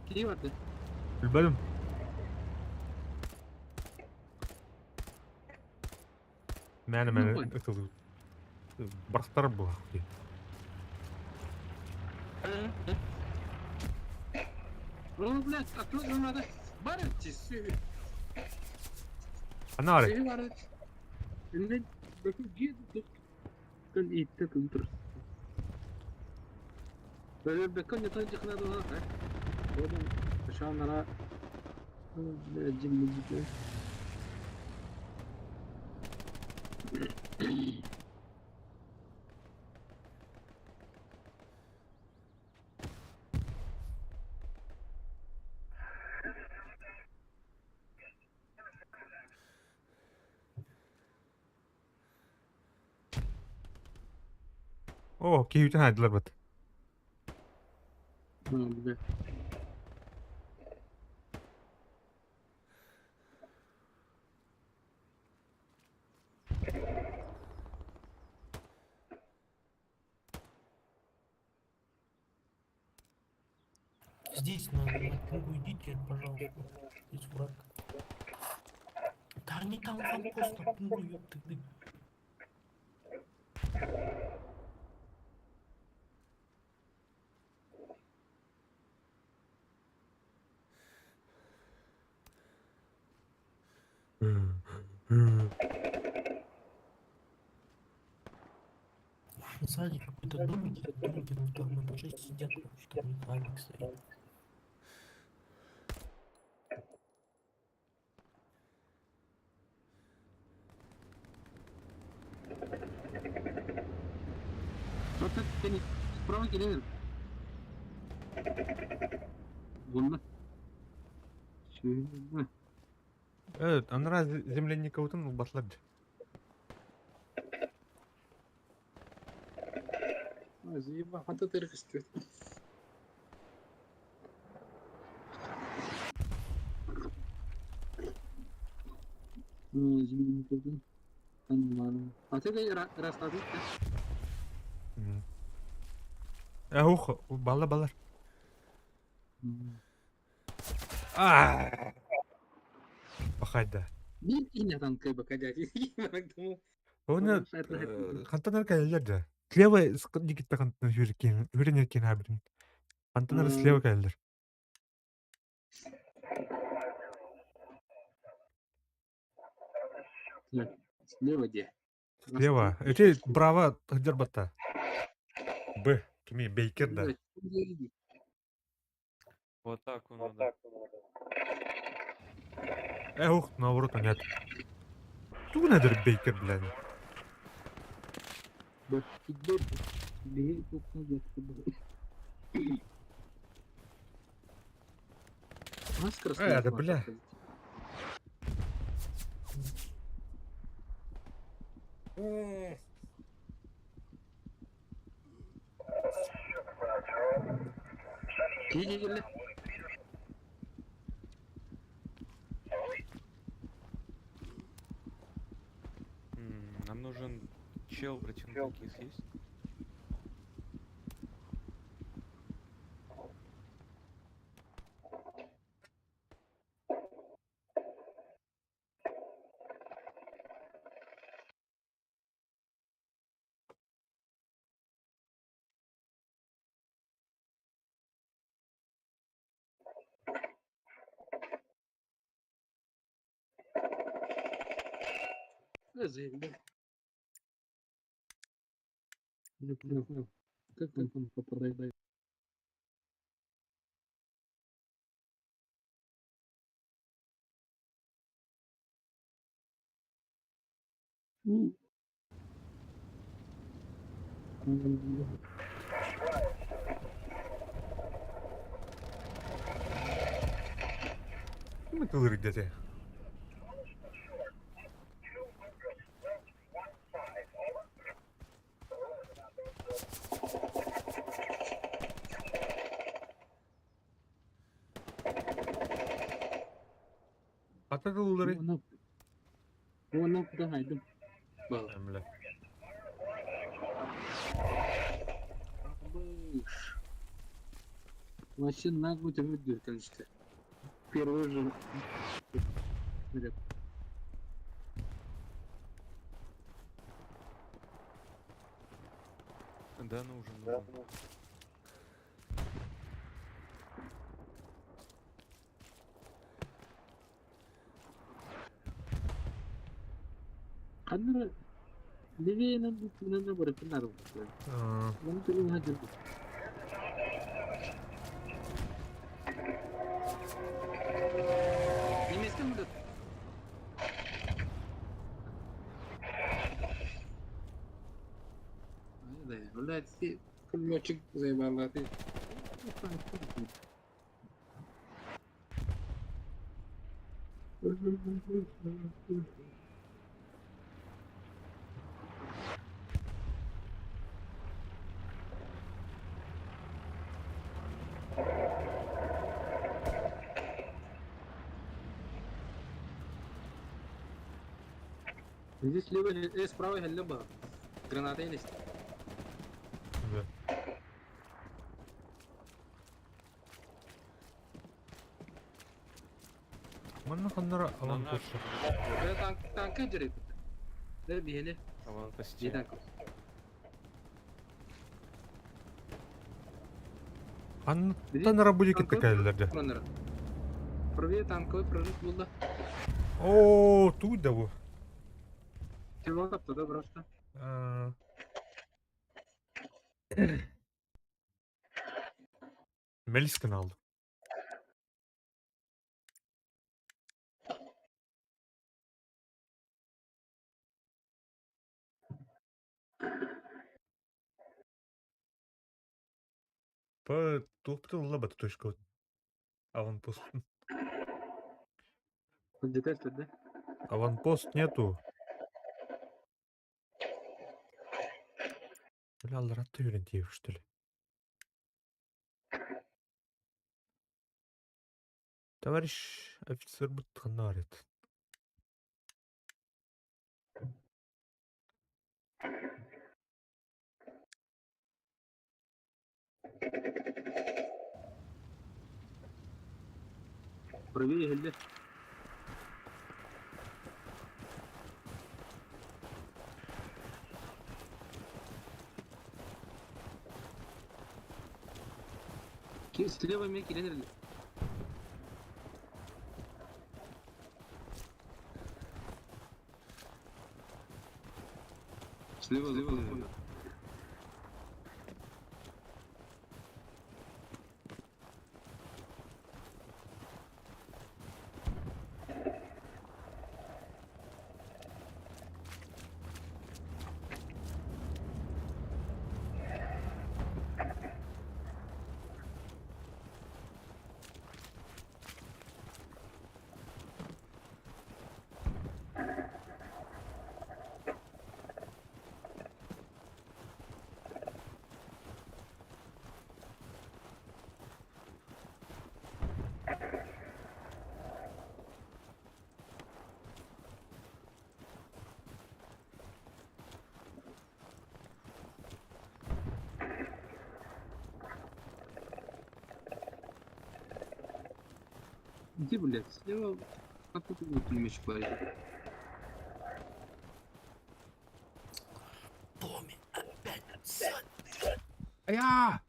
S2: Кии барды.
S1: Билбедим. Мәне мәне
S2: Ну,
S1: ытылды. Барактар бу.
S2: О, блядь, а тут надо. Бар эти,
S1: Ана ары.
S2: бар. Инде бәки жиде көн итте көн Böyle бекон ятан жакына да бар. Oğlum aşağılara cimri.
S1: О, кейүтен хайдылар бат.
S2: Бля.
S4: Здесь на пингу идите, пожалуйста. Здесь враг. Да не там форпост на пингу, ёпты ты. Сзади какой-то Это домики, домики на втором этаже сидят, короче, там у них авик стоит.
S2: Вот это не справа келер. Вон. Чего?
S1: Evet, анара землянниковтан ылбатлар.
S2: Ой, заеба, вот это растет. Землянниковтан. А ты расскажи.
S1: Ух, балла балар. Пахайда.
S2: Биир танка бакадять.
S1: Оны хантанар кэллэр да. Слева Никита хантан хүрен хүрен абин. Хантанар слева кэллэр.
S2: Слева где?
S1: Слева. Эти браво хадер батта. Б. Кими Бейкер да.
S7: В атаку надо.
S1: Ух, наоборот, нет. Ту надыр Бейкер, блядь. Да бля.
S2: Киги
S7: Нам нужен чел, противотанкист есть?
S2: Заебал. Не понял. Как он там попадает? Ну.
S1: Ким тылыр где-то? Ата тылыры.
S2: Оны куда хайдым? Бал.
S1: Бля.
S2: Вообще нагло тебя выдержит, конечно. Первый же.
S7: Да, нужен, нужен.
S2: Ханнара левее надо барыкынар. Оны түгін хадыр. Немецкий мында. Блядь, пулеметчик заебал, ты. Здесь слева, справа лево. Граната есть.
S1: Да. Манна ханнара
S7: На
S1: алан
S7: наш
S1: көрсө.
S2: Танк, танка жүрет. Да, бейне.
S7: аванпосте.
S2: Танк.
S1: Ханнара будет кеттекайлерде.
S2: Правее танковый прорыв был, да.
S1: О, тут да бу.
S2: Тревога туда просто.
S1: Мелискин алды. По туохпутун ылла бата точка аванпост.
S2: Деталь да?
S1: Аванпост нету. Бля, алларатта үйрентиев, что ли? Товарищ офицер будет.
S2: Правее или? Слева мне килен. Слева, слева, слева. Где, блядь? Слева. Откуда тут пулеметчик лазит?
S4: Томми, опять сзади.
S1: Я!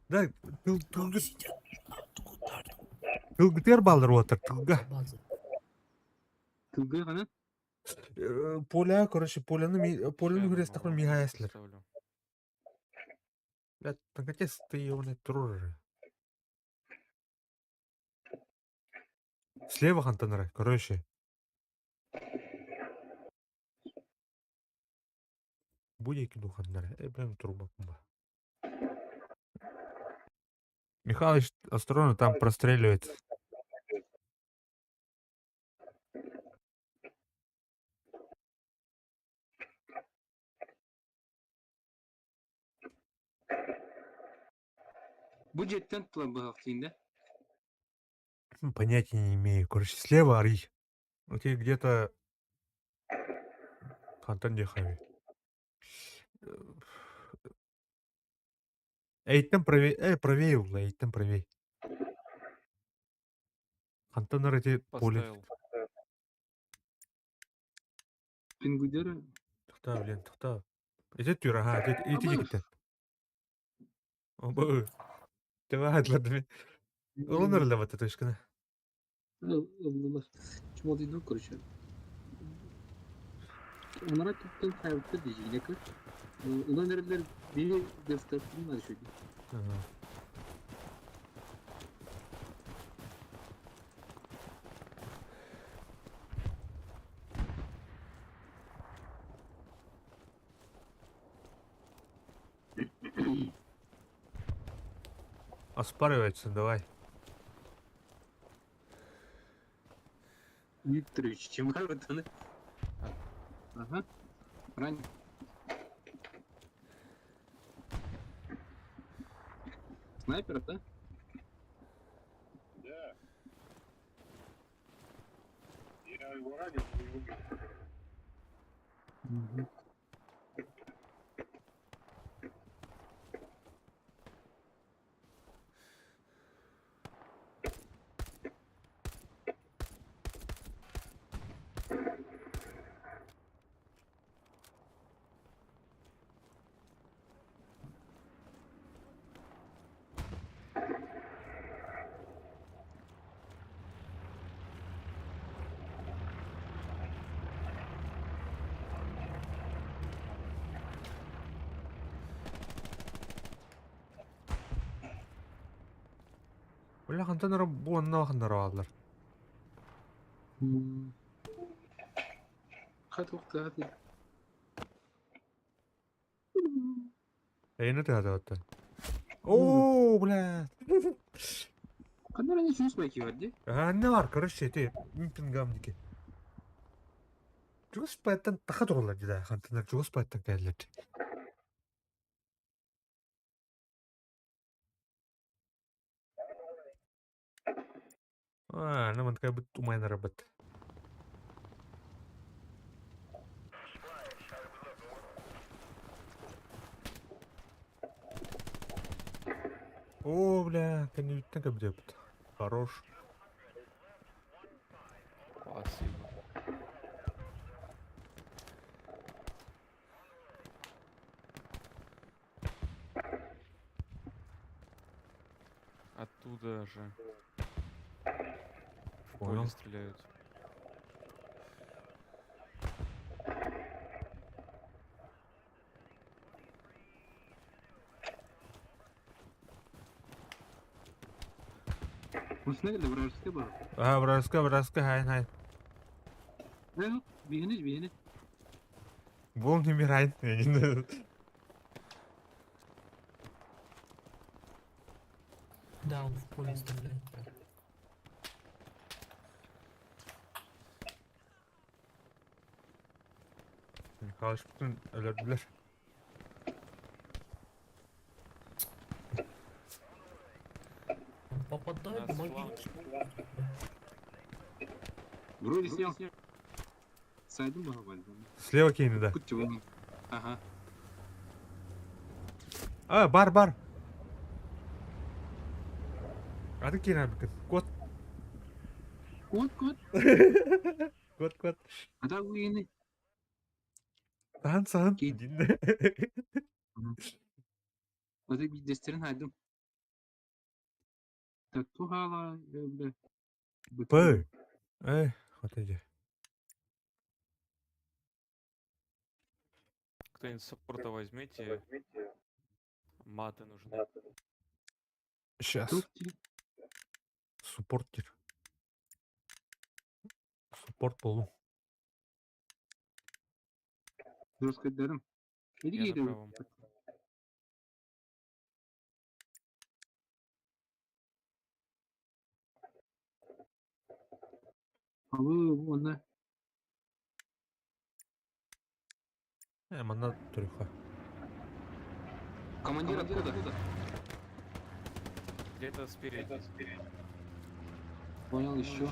S1: Да,
S4: Там сидят. Откуда?
S1: тылгытер балдар отыр, тылга.
S4: База.
S2: Тылга гана?
S1: Поля, короче, поляны, поляны
S7: Ща я
S1: хүрес
S7: вам
S1: михаяслер.
S7: поставлю.
S1: Блядь, наконец ты его не трожишь. Слева хантанара, короче. Будет киду хантанара. Блин, труба. Кумба. Михалыч, осторожно, там простреливает.
S2: Бу жеттен тула быһахтыйында.
S1: Понятия не имею. Короче, слева ори. У тебя где-то... Хантан дехави. Эй, там правее, эй, правее угла, эй, там правее. Хантан эти поле.
S7: Поставил.
S2: Пингудера.
S1: Тухта, блин, тухта. Эти тюр, ага, эти дикте. Оба. Давай, ладно. Уланыр ла вот точка.
S2: Allah. Чмо короче. Onlara tuttun kaybetti diyecek. Ulan neredeler biri gösterdim var şöyle.
S1: Ага. Оспаривается, давай.
S2: Викторович, чем var Ага. Ран. Снайпер, да?
S6: Да. Я его ранил, но не убил.
S2: Угу.
S1: Бля, хантан эрэ бу онно ханнара бааллар.
S2: Хат уктаат.
S1: Эйини тыһатабыттар. Оо, бля.
S2: Ханна эрэ сүүс байки бар дии.
S1: Анне бар, короче, эти миппингамники. Чугас паяттан таха тураллар дии, хантанар чугас паяттан кэллэр. А, ну мантка бит умайнара бит. О, бля, кэннибиттэн кэбдиэппит. Хорош.
S7: Спасибо. Оттуда же. В поле
S1: Понял.
S7: стреляют.
S2: Осына келді, вражеская бар.
S1: А, вражеская, вражеская, хайн, хайн.
S2: Э, бейіні, бейіні.
S1: Бол не мирайн. Я не знаю.
S4: Да, он в поле стреляет.
S1: Михалыч бүтүн өлөрдүлэр.
S4: Он попадает,
S7: Нас
S4: помоги.
S2: Вроде снял. Сайдым баға бар.
S1: Слева кейни, да.
S2: Күтті оны. Ага.
S1: А, бар, бар. Аты кейни абыкын. Кот,
S2: Кот, кот.
S1: кот, кот.
S2: Ата уйыны.
S1: Сан, сан.
S2: Кей-
S1: Дин.
S2: Ата бидестерин хайдым. Так, тухала, бля.
S1: Пы. Эй, вот иди.
S7: Кто-нибудь саппорта возьмите. Маты нужны.
S1: Сейчас. Суппортер. Суппорт болу.
S2: Жестко дарым. Иди
S7: Я на
S2: кейді.
S7: правом.
S2: Абы, оны.
S1: Манна түрүхэ.
S2: Командир откуда?
S7: Где-то спереди.
S2: Понял, еще.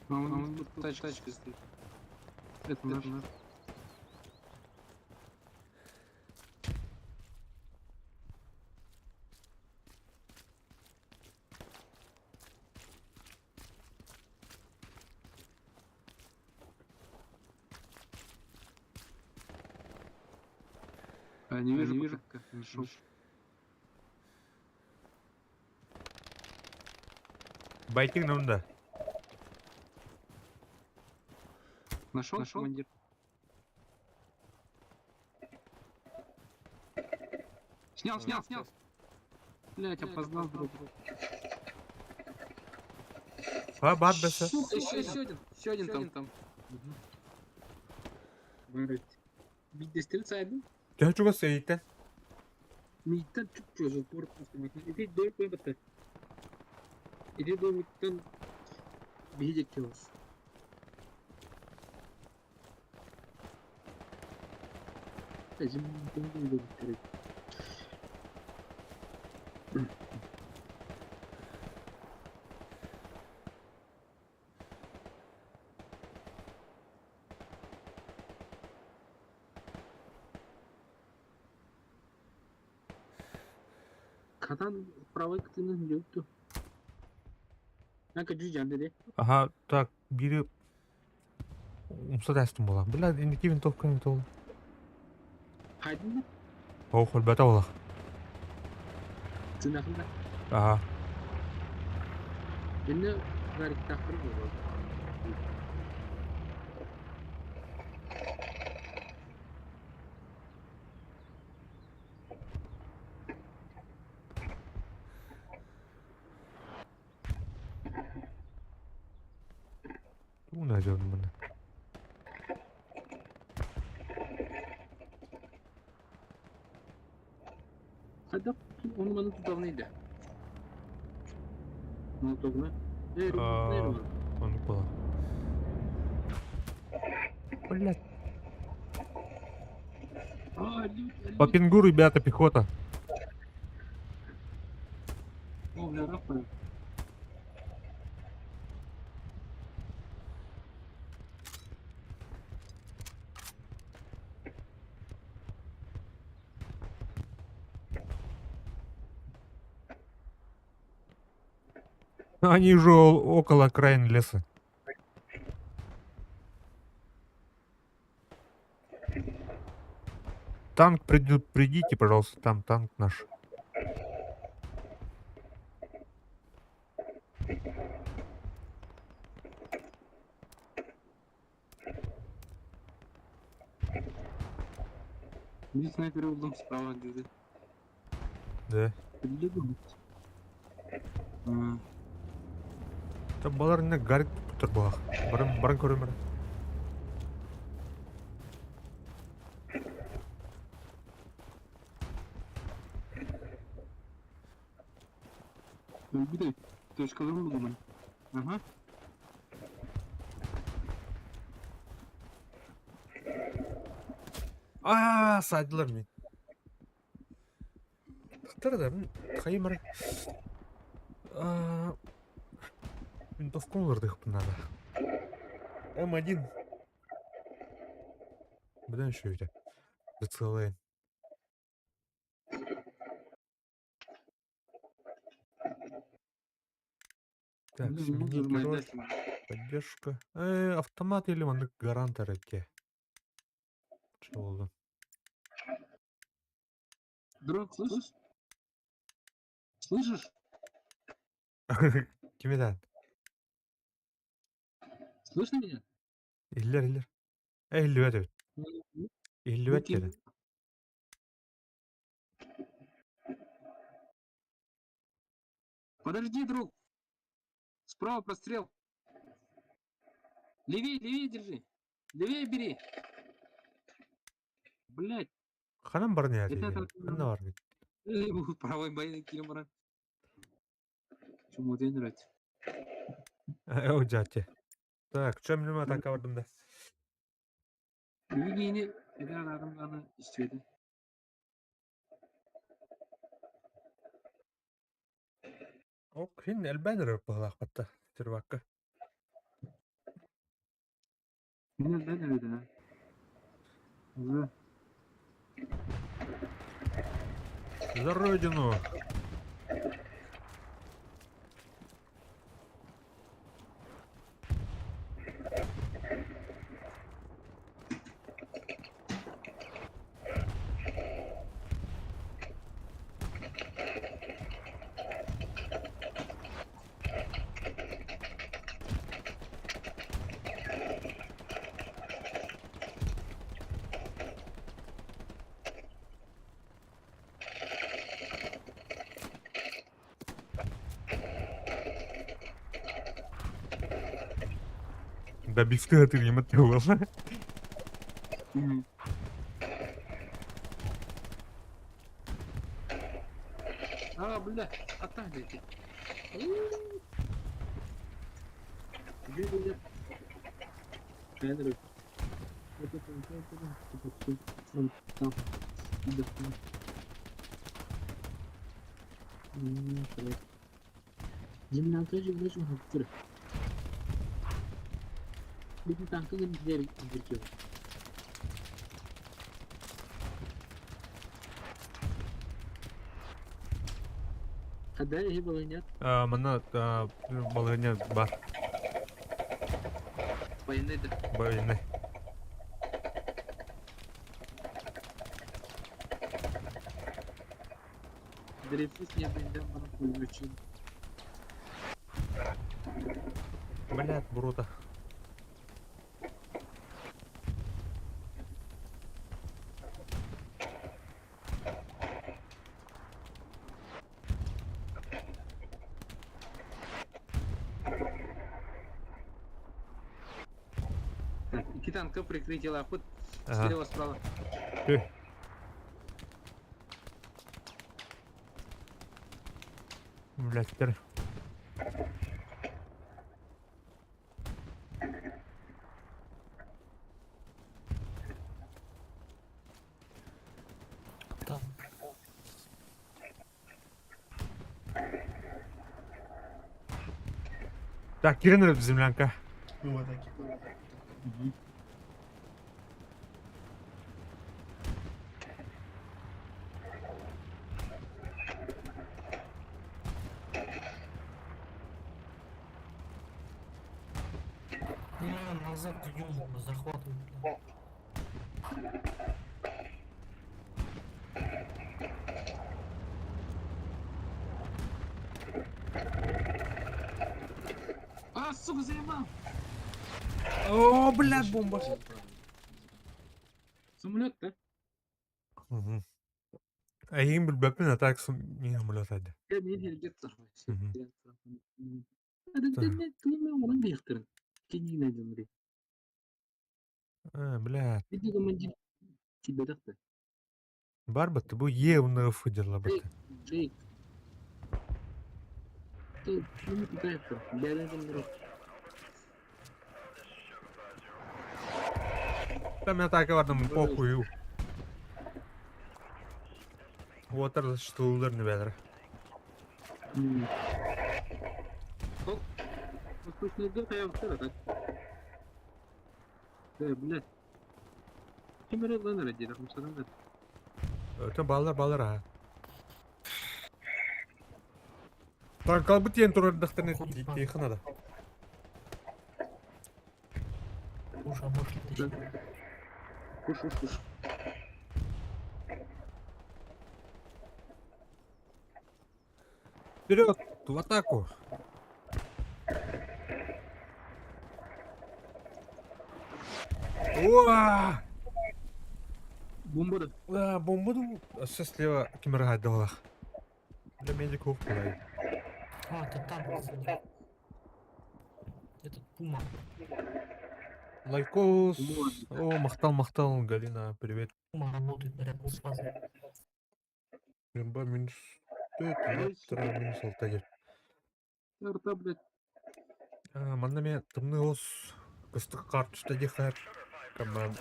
S2: А он тут тачка, тачка стоит. Это наш. А, не вижу, не вижу. Нашел.
S1: Байтинг намда.
S2: Нашел, нашел, командир. Снял, снял, снял. Блять, опознал друг.
S1: А, бар бәсі.
S2: Сука, еще, еще один там. Там. Биддестери сайдым.
S1: Төһө чугас эйиттен.
S2: Миттен чүп чөзү порт Иди дой көбөтө. Иди дой миттен бийдек келос. Эжим керек. Катан правый кытының жөктү. Нака жүз деди.
S1: Аха, так, бири умса дәстім бола. Бля, индики винтовка не толы.
S2: Хайдын
S1: Ох, бәтә бола.
S2: Тынахында.
S1: Аха.
S2: Энне гарик тахыр болду.
S1: найдем маны.
S2: Хайдах ону маны тутаҕыный да? Молотогуна. Э,
S1: А, Оннук буолар. Блядь.
S2: А, лют,
S1: По
S2: лют.
S1: пингу, ребята, пехота.
S2: О, бля, рапорт.
S1: Они же около окраин леса. Танк предупредите, пожалуйста, там танк наш.
S2: Bir sniper buldum справа где-то.
S1: Да.
S2: Прилегу. А,
S1: Там балар не гарик туттар буолах. Барын барын көрөмөр.
S2: Bir de точкаларын buldum ben. Aha.
S1: Аа, саадылар мен. Тахтар да, хаймар. Аа, винтовку ылырдыхпын надо. М1. Быдан еще это. ЗЦЛН. Так,
S2: Блин,
S1: сменить
S2: ну,
S1: герой, поддержка. Автомат или маннык гарант эрэкке. Чё болду?
S2: Друг, слышишь? Слышишь?
S1: Кимеден?
S2: Слышно меня?
S1: Иллер, иллер. Иһиллибэт эбит. Иһиллибэт
S2: Ким?
S1: диэтэ.
S2: Подожди, друг. Справа прострел. Левее, левее держи. Левее бери. Блять.
S1: Ханан бар не
S2: Это
S1: этэ? Ханна бар бит?
S2: Правой боевой килем Чему тебе нравится?
S1: О, дядя. Так, чем мне атака бардым да?
S2: Евгений, это адам истеді.
S1: Ок, хин элбэнер быһылаах батта. Сервакка.
S2: Мен элбэн эбит, а. Уже.
S1: За родину! Да бифты ты не мотивал.
S2: А, бля, атак эти. Бля, бля. Вот это, вот это, вот это, вон там. Да, там. Блядь. Землянка же, блядь, он Bütün tankı gider gidiyor. Хада иһи балынят
S1: Манна балыгыня бар.
S2: военный да.
S1: Военный.
S2: Дрейфус не бенден бана пулеметчик.
S1: Блядь, брота.
S2: танка прикрытие лапыт.
S1: Ага.
S2: Слева, справа.
S1: Тү. Блядь,
S4: Там.
S1: Так, киирэн землянка.
S5: Мы в атаке.
S4: Не, назад идем, захватываем. бля.
S2: А, сука, заебал!
S1: О, блядь, бомба.
S2: Самолет, да?
S1: Угу. Эйигин билбэппин, а так мин самолет айды.
S2: Я не гелгет.
S1: Мгм. А, блядь.
S2: Види командир тебе дакта.
S1: Бар бытты, бу Е уна Ф дела бытты.
S2: Джейк. Ты ну куда это? Бәрін
S1: Там атака бардым, похую. Уотар защитылар не бәдір.
S2: Оп. Восточный дых, я вчера так. Да, блядь. Ким lan herhalde, kumsadan da.
S1: Öte баллар баллар а. Танкал бит ен турар дахтарны тихана да.
S4: Уж обошли, точнее.
S2: Куш, куш, куш.
S1: Вперед, в атаку. Уа!
S2: Бомба да.
S1: А, бомба ду. Все слева кемер гайдалах. Для медиков кудай.
S4: А, это танк сзади. Этот Пума.
S1: Лайкос.
S2: Пума.
S1: О, махтал, махтал, Галина, привет.
S4: Пума работает рядом с базой.
S1: Бомба минус 4, минус 6.
S2: Арта, блядь.
S1: Манна мен тымны ос кыстык кар түстэ дихар. Кама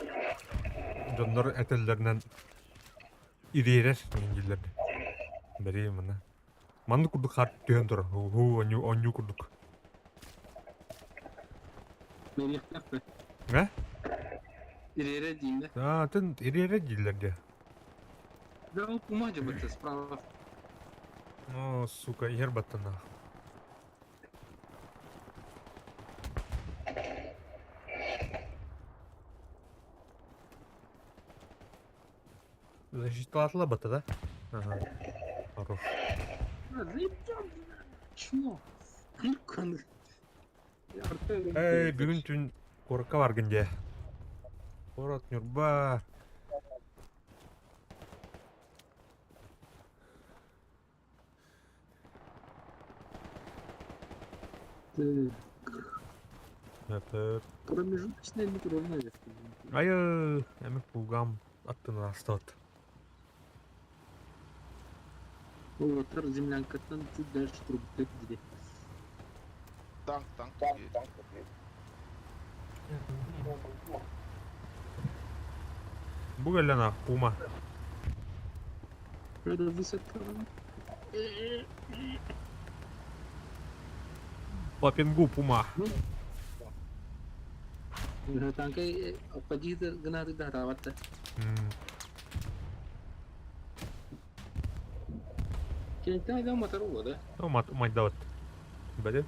S1: дьоннор этеллеринэн ириэрэр миндиллерди. Бери мана. Манны курдук хар түһэн турар. Ху онню онню курдук.
S2: Берияқтақ
S1: Э?
S2: Ирере деймін да.
S1: А, тын ириэрэр дииллэр
S2: Да, ол Пума же бітті, справа.
S1: О, сука, иһэр баттана. Защиталатыла батта, да? Ага. Хорош.
S2: А, заебал, Чмо? Қаны.
S1: Эй, бүгүн түн куоракка баргын дии. Куорат Ньурба. Это...
S2: Промежуточная метровная.
S1: Ай, эми пулгам аттын астат.
S2: Ол отар землянкаттан чуть дальше трубы где.
S5: Танк, танк тут есть.
S1: Бу кэллэ пума.
S2: Это высота.
S1: По пингу пума.
S2: Танка обходи гнаты да таватта. Кентә да мотору да.
S1: Ну, мат мать дават. Бәде.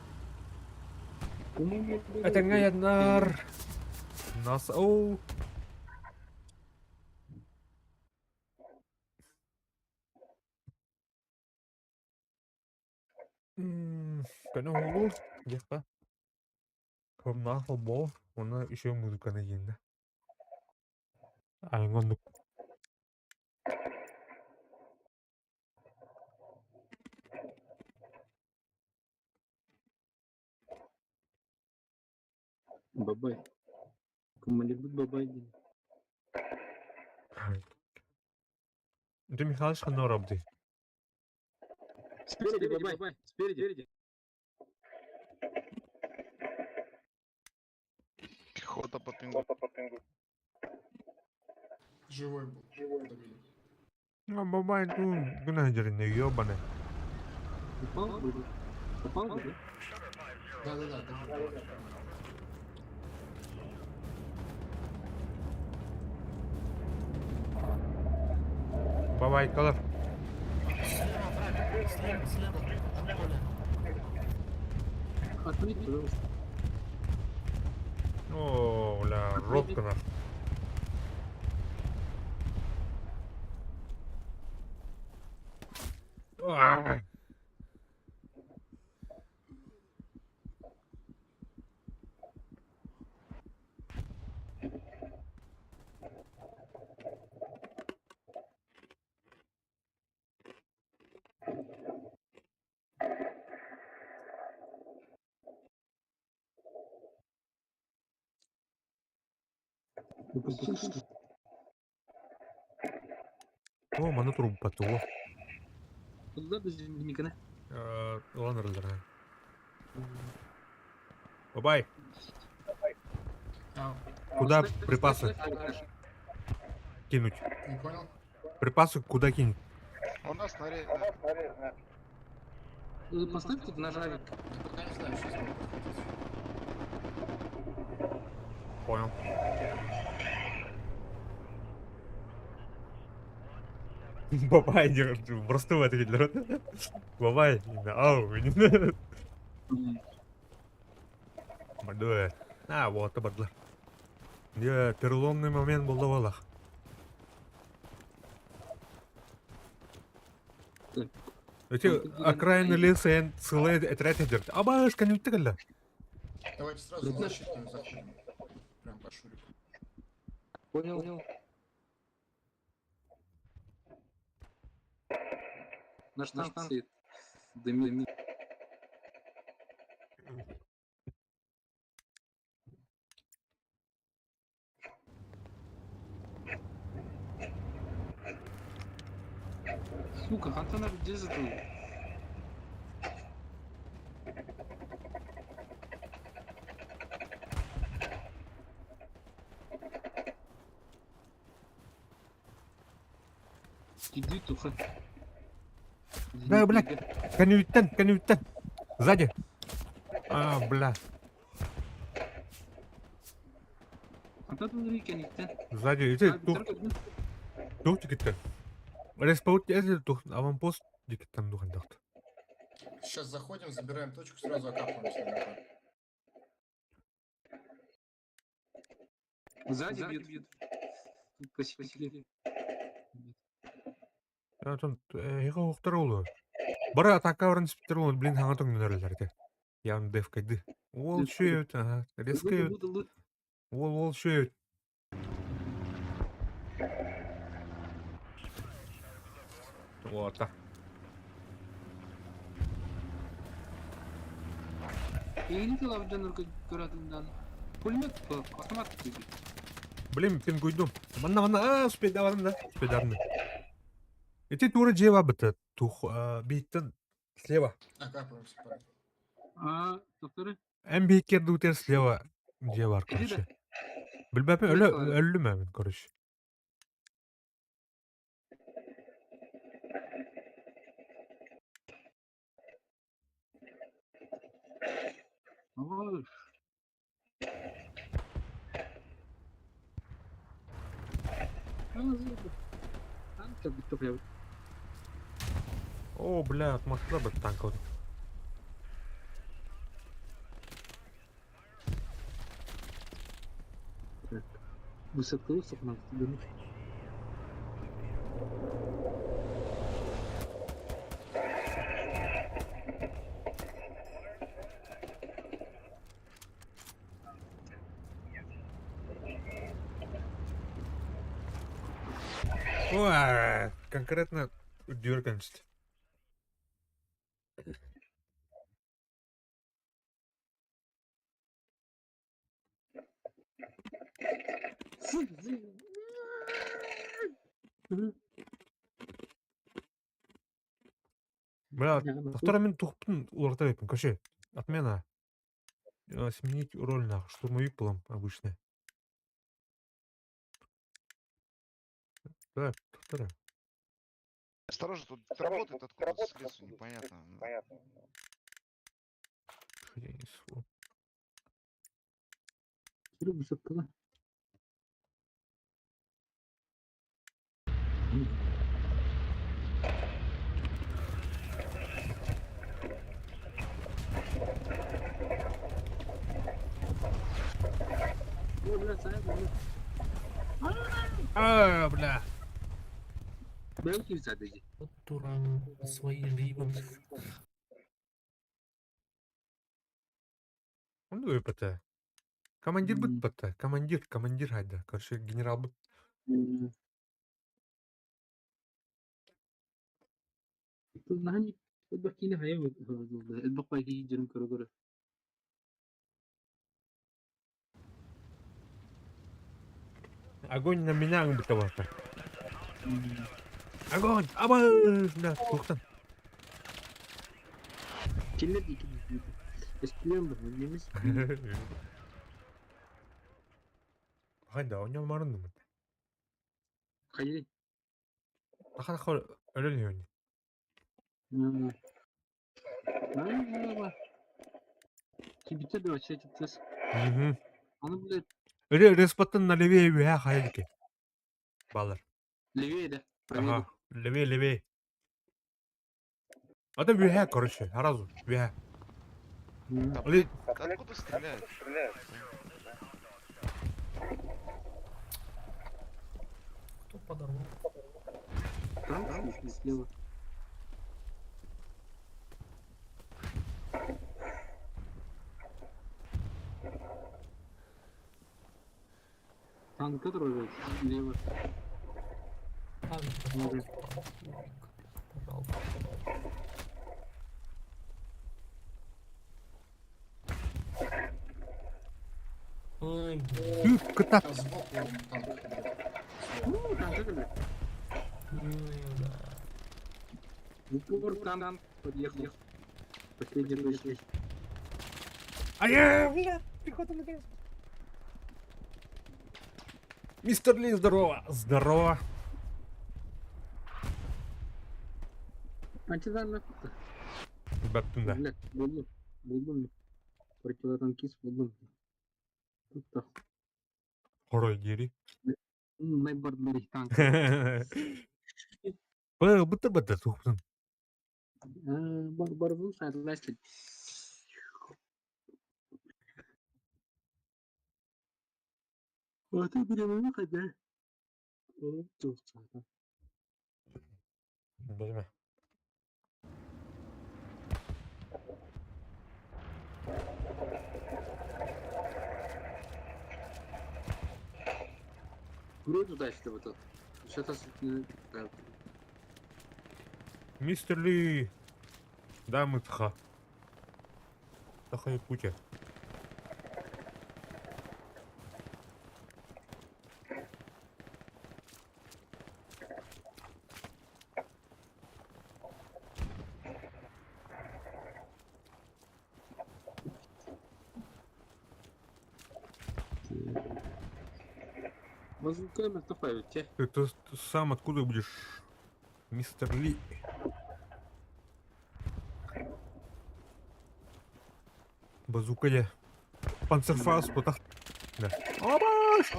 S2: По-моему,
S1: Этэҥҥэ яннар. Нас оу. Көнө оҕолуу диэххэ. Кымнаах холбоо, уонна үчүгэй музыканы иһиннэ. Айаҥҥа оннук.
S2: Бабай. Командирбит бабай диэн.
S1: Ты Михалыч ханна оробдый?
S2: Спереди, бабай, спереди.
S5: Пехота по пингу.
S10: Живой был. Добили.
S1: Ну, бабай, ну, гына дерне, ёбаный.
S2: Упал вроде. Упал, да?
S10: Да-да-да, добили.
S1: Бабай, колор.
S4: Слева враг, слева, слева, от поля.
S2: Отметь, пожалуйста.
S1: О, бля, жопка нах. А!
S2: Упустил, что ли?
S1: О, маны трубу потуло.
S2: Куда без земляника,
S1: Ладно, раздрай. Бабай,
S10: А,
S1: куда припасы кинуть?
S10: не понял?
S1: Припасы куда кинуть?
S5: У нас на ре...
S2: Поставь тут на жавик.
S10: Я пока не знаю, сейчас могу подходить.
S1: Понял. Бабай, не, просто в это видел. Бабай, ау, Бардуэ. А, вот, бардла. Я переломный момент был давалах.
S2: Так.
S1: Эти окраины леса эн целые отряд идет. А башка не утекла.
S10: Давайте сразу на защитную заходим. Прям по Шурику.
S2: Понял. Наш танк стоит. Дымит. Сука, Хантана где за тут? Иди туха.
S1: Да, блядь. Конюттен, конюттен. Сзади. А, бля.
S2: Хантана конюттен.
S1: Сзади. Иди, тух, тух тикеттен. Респаут эти тух, аванпост дикеттен духан дахт.
S10: Сейчас заходим, забираем точку, сразу окапываемся. на
S2: Сзади бьют. Тут посели.
S1: Эго ухтар олу. Бара атака орын спиттер олу, блин, хаңа тоңнун өрөлөрдө. Ян деф кайды. Ол шөйөт, ага, резко өт. Ол ол шөйөт. Вот так.
S2: Пулемет, автомат.
S1: Блин, пингуйду. Манна, манна, а, успейдарны, да, успейдарны. Эти туры жева быты, тух, бейттен слева.
S10: Окапываемся, парни.
S2: А, докторы?
S1: Эм бейткерді өтер слева же бар, короче. Билбеппин, өлө, өллүм мен, короче.
S2: Ой. Танк как будто прям.
S1: О, бля, атмосфера бір танк вот.
S2: Высоко высоко надо.
S1: Ой, конкретно дерганчт. Бля, повтора мин тухпын уларыта эбиппин. Короче, отмена. Сменить роль нахуй. Штурмовик буолам обычный. Да, повтора.
S11: Осторожно, тут работает откуда-то с лесу, непонятно.
S1: Хотя не слово. А, бля.
S4: Вот Туран, свои же ебаные.
S1: Ну и ПТ. Командир быт ПТ. Командир, командир хайда. Короче, генерал быт. Огонь на меня бытовата. Огонь! Аба! Бля, тухтан. Хайда, у него марын думает. Аха, өлөн үһү. Мгм. Өлө респаттан на левее үһэ хайа дике. Балар. Ага, левее, левее. А там үһэ, короче, сразу, үһэ.
S11: Там,
S1: Или
S11: откуда стреляют?
S4: Кто подорвал? Танк, пожалуйста. Пожалуйста. Ой, блин.
S1: Түк, кытап.
S10: Там сбоку танк идет.
S4: Ну, да.
S1: Ай, бля, пехота наконец. Мистер Ли, здорово. Здорово. Баттында. Хорой дири. Б, бытыр бытыр тухпын. Bilme. Мистер Ли. Да, мы тха. Таха Якутия. Ты, ты сам откуда будешь, мистер Ли? Базука я. Панцерфауст, потах. Да. Обаш!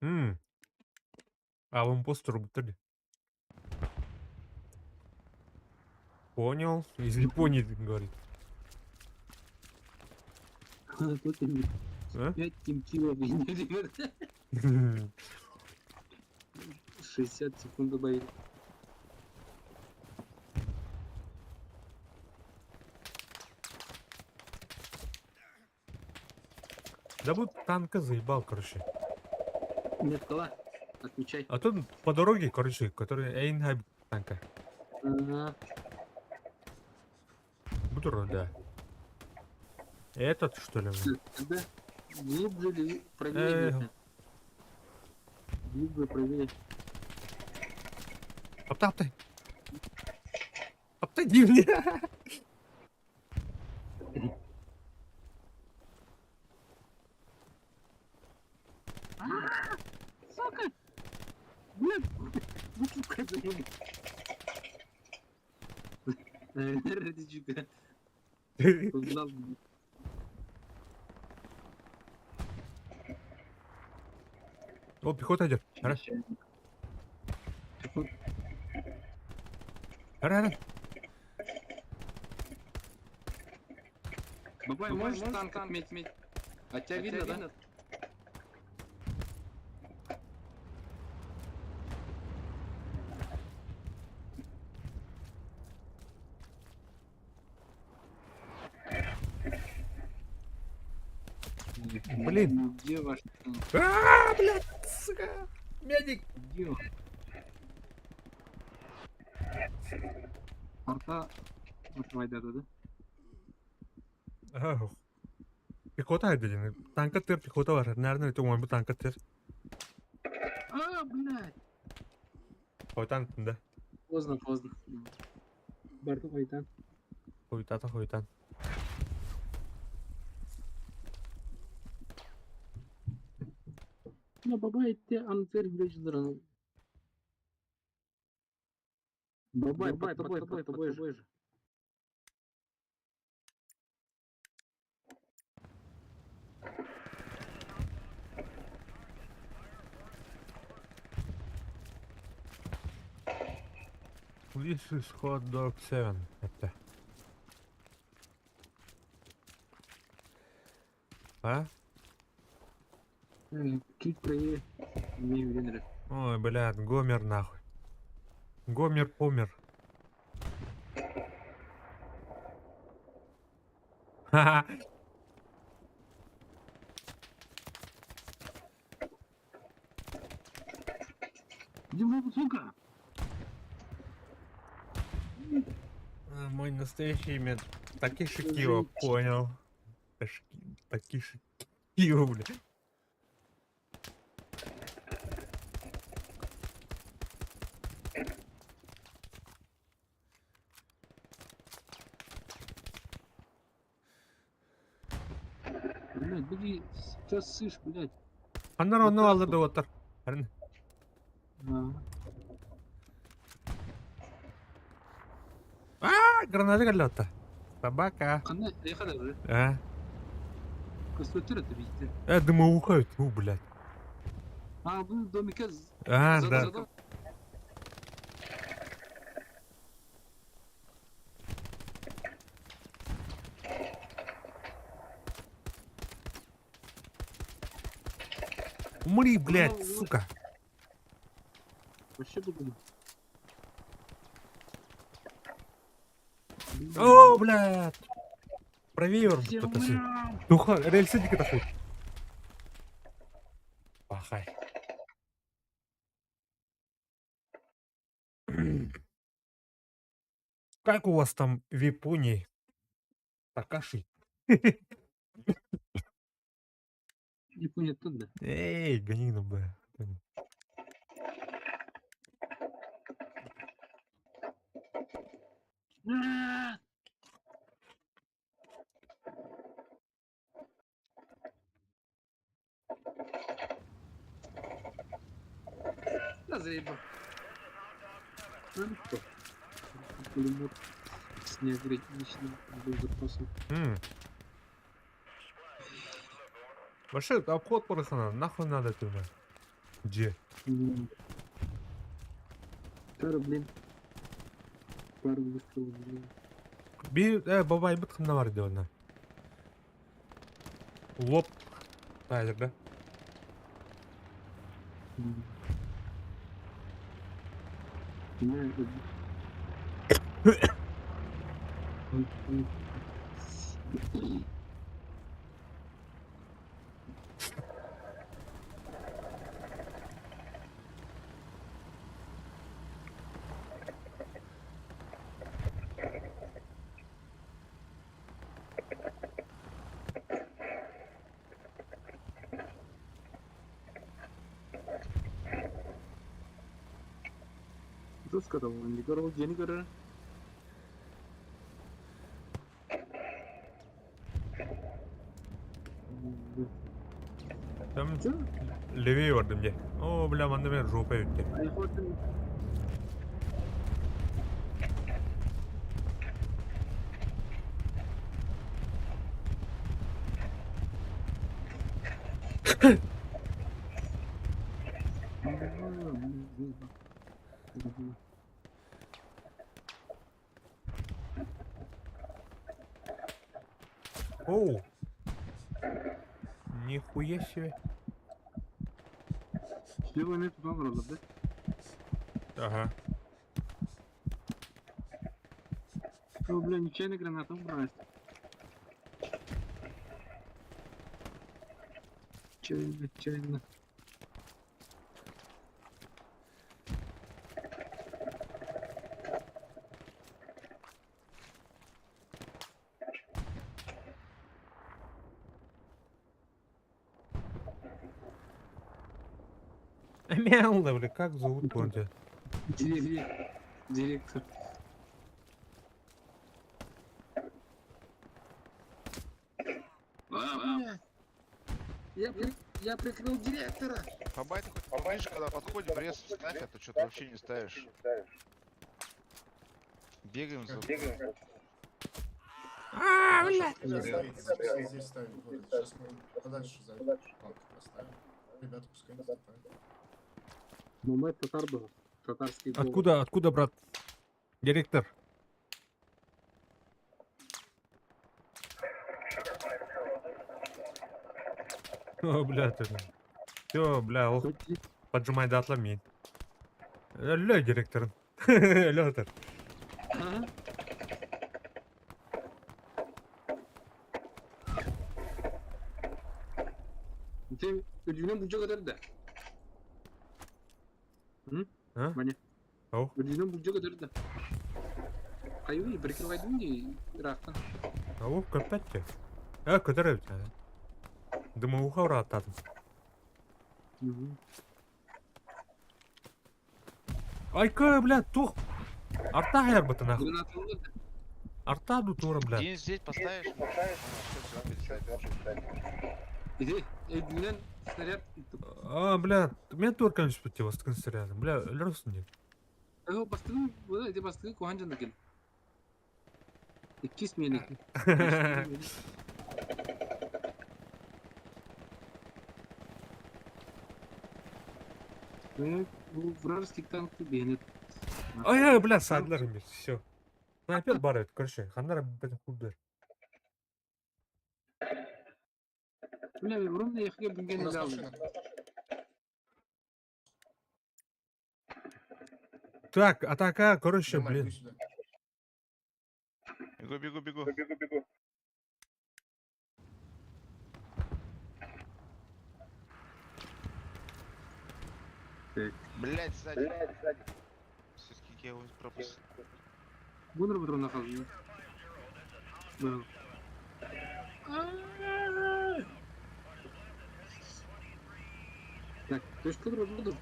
S1: М. Аванпост роботали. Понял. Из Японии, говорит. А? Да вот танка заебал, короче.
S2: Отмечай.
S1: А тут по дороге, короче, который Эйнхайм танка.
S2: Ага.
S1: Буду, да. Этот, что ли? Блин?
S2: Тогда глубже ли правее
S1: Эх.
S2: где-то? Глубже правее.
S1: Апта, апта. Апта, дивни.
S2: Сука! Блин! Бутылка заебал. Ради Узнал.
S1: О, пехота идет. Ара, ара, ара.
S2: Бабай, можешь танк отметить? А тебя видно, да?
S1: Блин.
S2: Ну, где ваш танк?
S1: А, блядь, сука. Медик.
S2: Где он? Арта Вайдада, да?
S1: Ах. Пехота идет. Танка тыр, пехота бар. Наверное, это мой танка тыр.
S2: А, блядь!
S1: Хойтан, да.
S2: Поздно, поздно. Барту Вайдан.
S1: Хойтата, хойтан.
S2: Ну, бабай, те анфер блядь, Бабай, бабай, под тобой, под тобой же.
S1: This is Hot Dog 7. Это. А?
S2: Чуть правее. Не уверен.
S1: Ой, блядь, Гомер нахуй. Гомер помер. Ха-ха.
S2: Где моя сука?
S1: А, мой настоящий имя Такеши Кио, понял. Такеши Кио, бля.
S2: Блядь, беги, сейчас сышь, блядь.
S1: Аннар онну алды да оттар. Арын. А, граната келді. Собака.
S2: Қандай, қайда уже?
S1: А?
S2: Көстөтөр это видите.
S1: Дымоуха, тьфу, блядь.
S2: А, бұл домикке
S1: А, да. Умри, блядь, сука.
S2: Вообще буду.
S1: О, блядь. Правее кто-то сидит. Духа, рельсы дико такой. Пахай. Как у вас там в Японии? Такаши.
S2: Япония тут, да?
S1: Эй, гони на б.
S2: Да заебал. Ну что? Пулемет с неограниченным боезапасом.
S1: Вообще, обход просто надо. Нахуй надо это, бля? Где?
S2: Пару, блин. Пару выстрелов, блин.
S1: Би, бабай бит хымна бар дип ана. Лоп. Тайлер, да?
S2: Жестко там, не көрөр, дьиэни көрөр.
S1: Там левее бардым дьэ. Оо, бля, манна мен жопа эбиттэр. Оу! Нихуя себе.
S2: Левый туда вроде, да?
S1: Ага.
S2: О, бля, нечаянно гранату брать. Чайно, чайно.
S1: Мяу, бля, как зовут он тебя?
S2: Директор. Я прикрыл директора.
S11: По байту хоть поближе, когда подходим, рез ставь, а то что-то вообще не ставишь. Бегаем за...
S1: А, бля!
S10: Здесь, здесь ставим город. Сейчас мы подальше за палку поставим. Ребята пускай наступают.
S2: Мамай татар был. Татарский голод.
S1: Откуда, откуда, брат? Директор. О, бля, ты. Все, бля, ох, поджимай да отломи. Ля, директор. Лётер.
S2: Ага. Ты үрдүнэн булдьа көтөр да. М?
S1: А?
S2: Маня.
S1: Ау.
S2: Үрдүнэн булдьа көтөр да. Хайы прикрывайдым ди ыраахтан.
S1: Ау, көппәтте. А, көтөр эбит. Дымоуха урааттадым. Айка, бля, тух. Арта хайарбытын ах.
S2: Гранаталар да.
S1: Арта ду тура, бля.
S11: День здесь поставишь?
S2: Иди, үрдүнэн снаряд.
S1: А, бля, мен тур конечно пути вас снарядом. Бля, өлөрсүн диэн.
S2: Э, бастыгы, бу эти бастыгы куһаан дьон кел. Иккис мени. Бу вражеский танк бенет.
S1: Ай, ай, бля, садлар эмес, все. Снайпер бар эбит, короче, ханнар бетин кулдер.
S2: Бля, ровно я хлеб
S10: У
S2: не
S10: нас
S2: дал.
S10: машина.
S1: Так, атака, короче,
S10: Давай,
S1: блин.
S10: иди сюда.
S11: Бегу, бегу, бегу.
S6: Бегу, бегу.
S11: Блять, сзади. Все-таки я его пропустил.
S2: Бунер патрон нахал. Да. Так, точка буду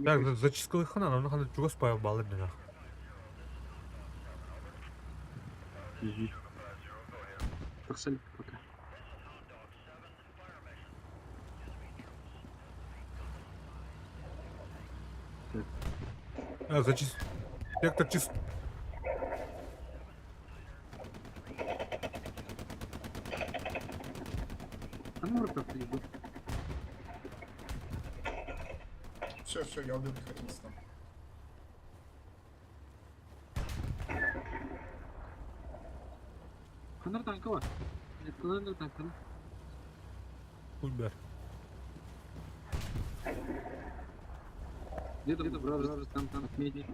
S1: Так, зачистка хана, нам надо чугас паял баллы динах.
S2: Тахсаль пока.
S1: А, зачист. Сектор чист.
S2: А ну как иду.
S10: Все, все, я убил пехотинца там.
S2: Ханар танкова. Ханар танкова.
S1: Кульбер.
S2: Где-то где вражеский там там отметить.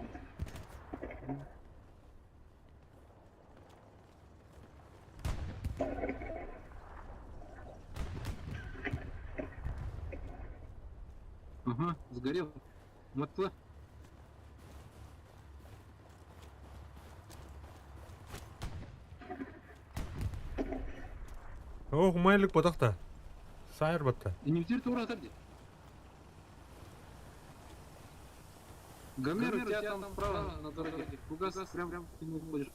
S2: Ага, сгорел. Мотла.
S1: Ох, майлык ботахта. Сайыр батта.
S2: Инвентарь тура атар. Гомер, у тебя там справа на дороге. Фугас прям прям к нему уходишь.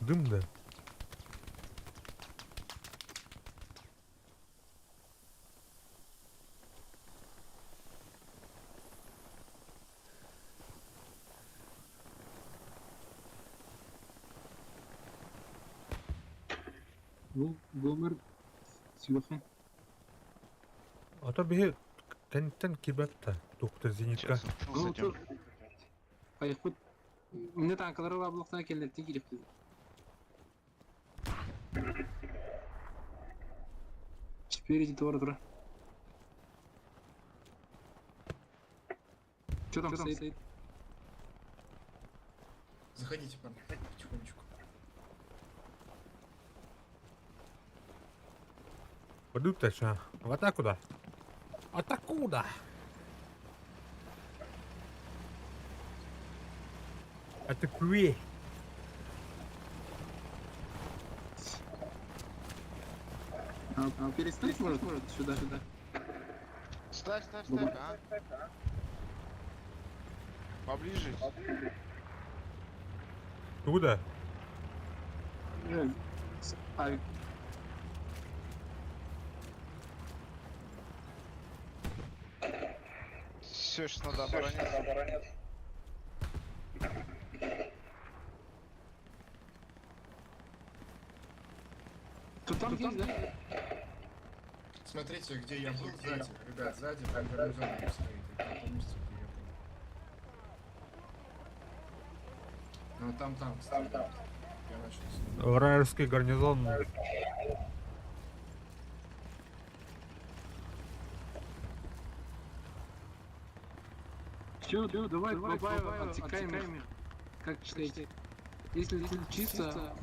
S1: Дым да.
S2: Ну, Гомер сверху.
S1: А то беги кенттен кибетта. Доктор зенитка.
S11: Сейчас в тыл зайдем.
S2: Поехал. Мне танкалары баблықтан келдерттен керек бізде. Спереди тура тура. Что там стоит?
S10: Заходите, парни, потихонечку.
S1: Пойдут точно. В атаку да. Атаку да. Атакуй.
S2: А, перестать может, может, сюда, сюда.
S11: Ставь, ставь, ставь, а. Поближе.
S1: Куда?
S2: Авик.
S11: Все, сейчас надо обороняться.
S2: Тут там есть, да?
S10: Смотрите, где я был, сзади. Ребят, сзади прям гарнизон стоит. Это на том месте, где я был. Ну там танк стоит. Я начал с него.
S1: Вражеский гарнизон.
S2: Все, все, давай, давай, отсекаем их. Как считаете? Если чисто,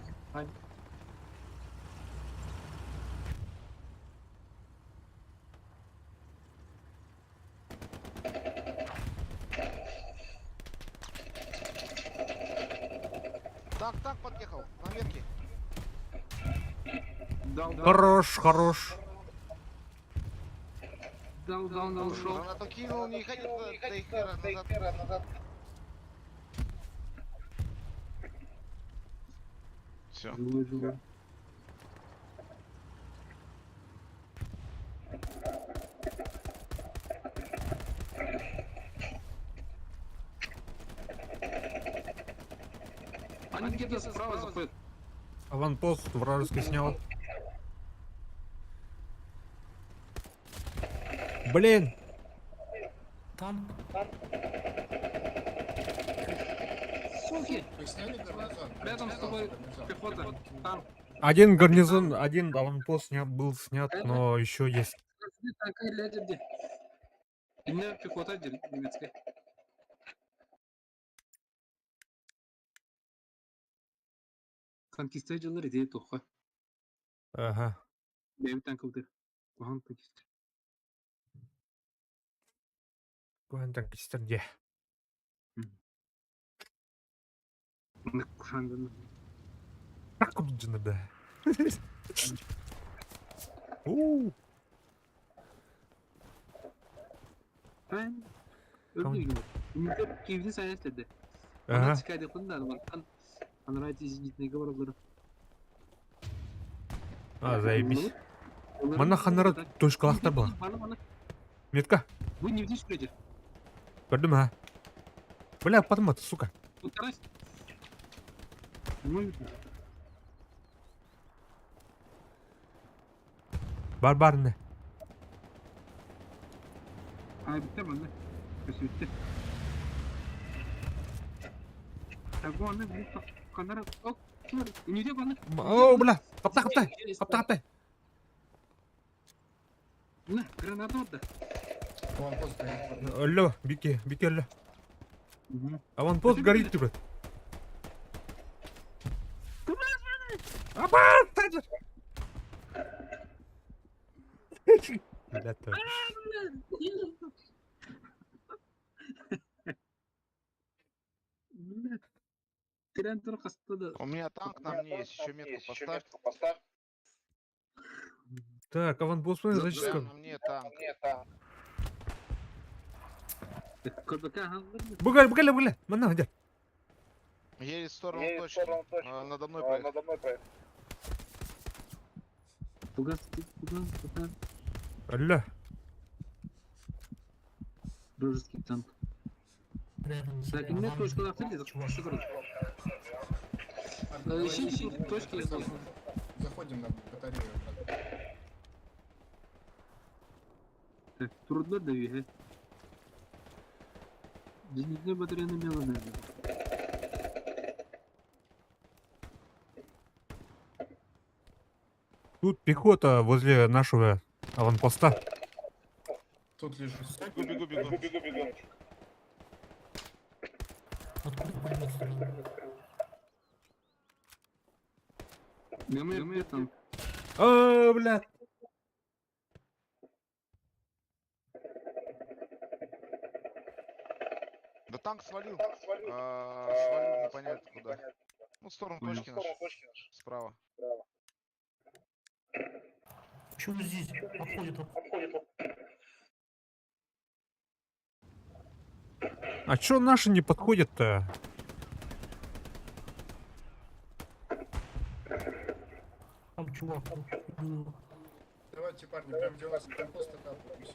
S11: Танк, танк подъехал, на метке.
S2: дал, дал,
S1: Хорош, хорош.
S2: дал, дал, дал, ушел.
S11: Гранату кинул, не ходи туда, до хера назад. Все.
S2: Живой, живой. Они где-то справа заходят.
S1: Аванпост вражеский снял. Блин!
S4: Танк.
S2: Суки!
S10: Вы сняли гарнизон?
S2: Рядом с тобой пехота. Танк.
S1: Один гарнизон, один аванпост был снят, но еще есть.
S2: Именно пехота немецкая. Танкисты жылдар идея тоққа.
S1: Ага.
S2: Бәйбі танк. Кухан танкист.
S1: Кухан танкистер где?
S2: Кушандан.
S1: Как он да? У.
S2: Ben öldü. Кивни сайын. Ага.
S1: А, заебись. Мана ханара точкалахтар была. Метка.
S2: Вы не видишь, люди?
S1: Көрдүм, а. Бля, потом сука.
S2: Ну,
S1: Бар бар не.
S2: А, bitti bende. Bitti. Так, оны bu kanara ok. Үнүдө баны.
S1: О, бля, капта капта. Капта капта.
S2: На, граната отда.
S10: Аванпост горит.
S1: Алло, бики, бики алло. Аванпост горит, ты, брат. Апа, Таджер. Бля, ты.
S2: Трен тур касты да.
S11: У меня танк на мне есть, еще метку поставь.
S1: Так, аванпост
S11: Прям
S1: зачистка.
S11: на мне танк.
S2: КБК ханнар.
S1: Бугай, бугай, бугай. Манна, где?
S11: Едет в сторону точки. А, Надо мной проехал.
S2: Пугас, пугас, пугас.
S1: Алло.
S2: Вражеский танк.
S4: Рядом с
S2: Так, у меня
S4: вами
S2: точка на
S4: чувак.
S2: что
S10: Парни,
S2: Ищи,
S10: давайте
S2: ищи, точки я
S10: заходим. Заходим на батарею обратно.
S2: Так, трудно дави, Зенитная батарея на мело,
S1: Тут пехота возле нашего аванпоста.
S10: Тут лежу.
S11: Бегу, бегу, бегу.
S4: Откуда пулемет стрелял?
S2: ГМР танк.
S1: А, бля.
S11: Да танк свалил. А, свалил непонятно куда. Ну, в сторону
S2: Понял.
S11: точки нашей. Справа.
S4: Почему здесь обходит?
S1: А чё наши не подходят-то?
S4: Там чувак. убил его.
S10: Давайте, парни, прям где у нас пост окапываемся.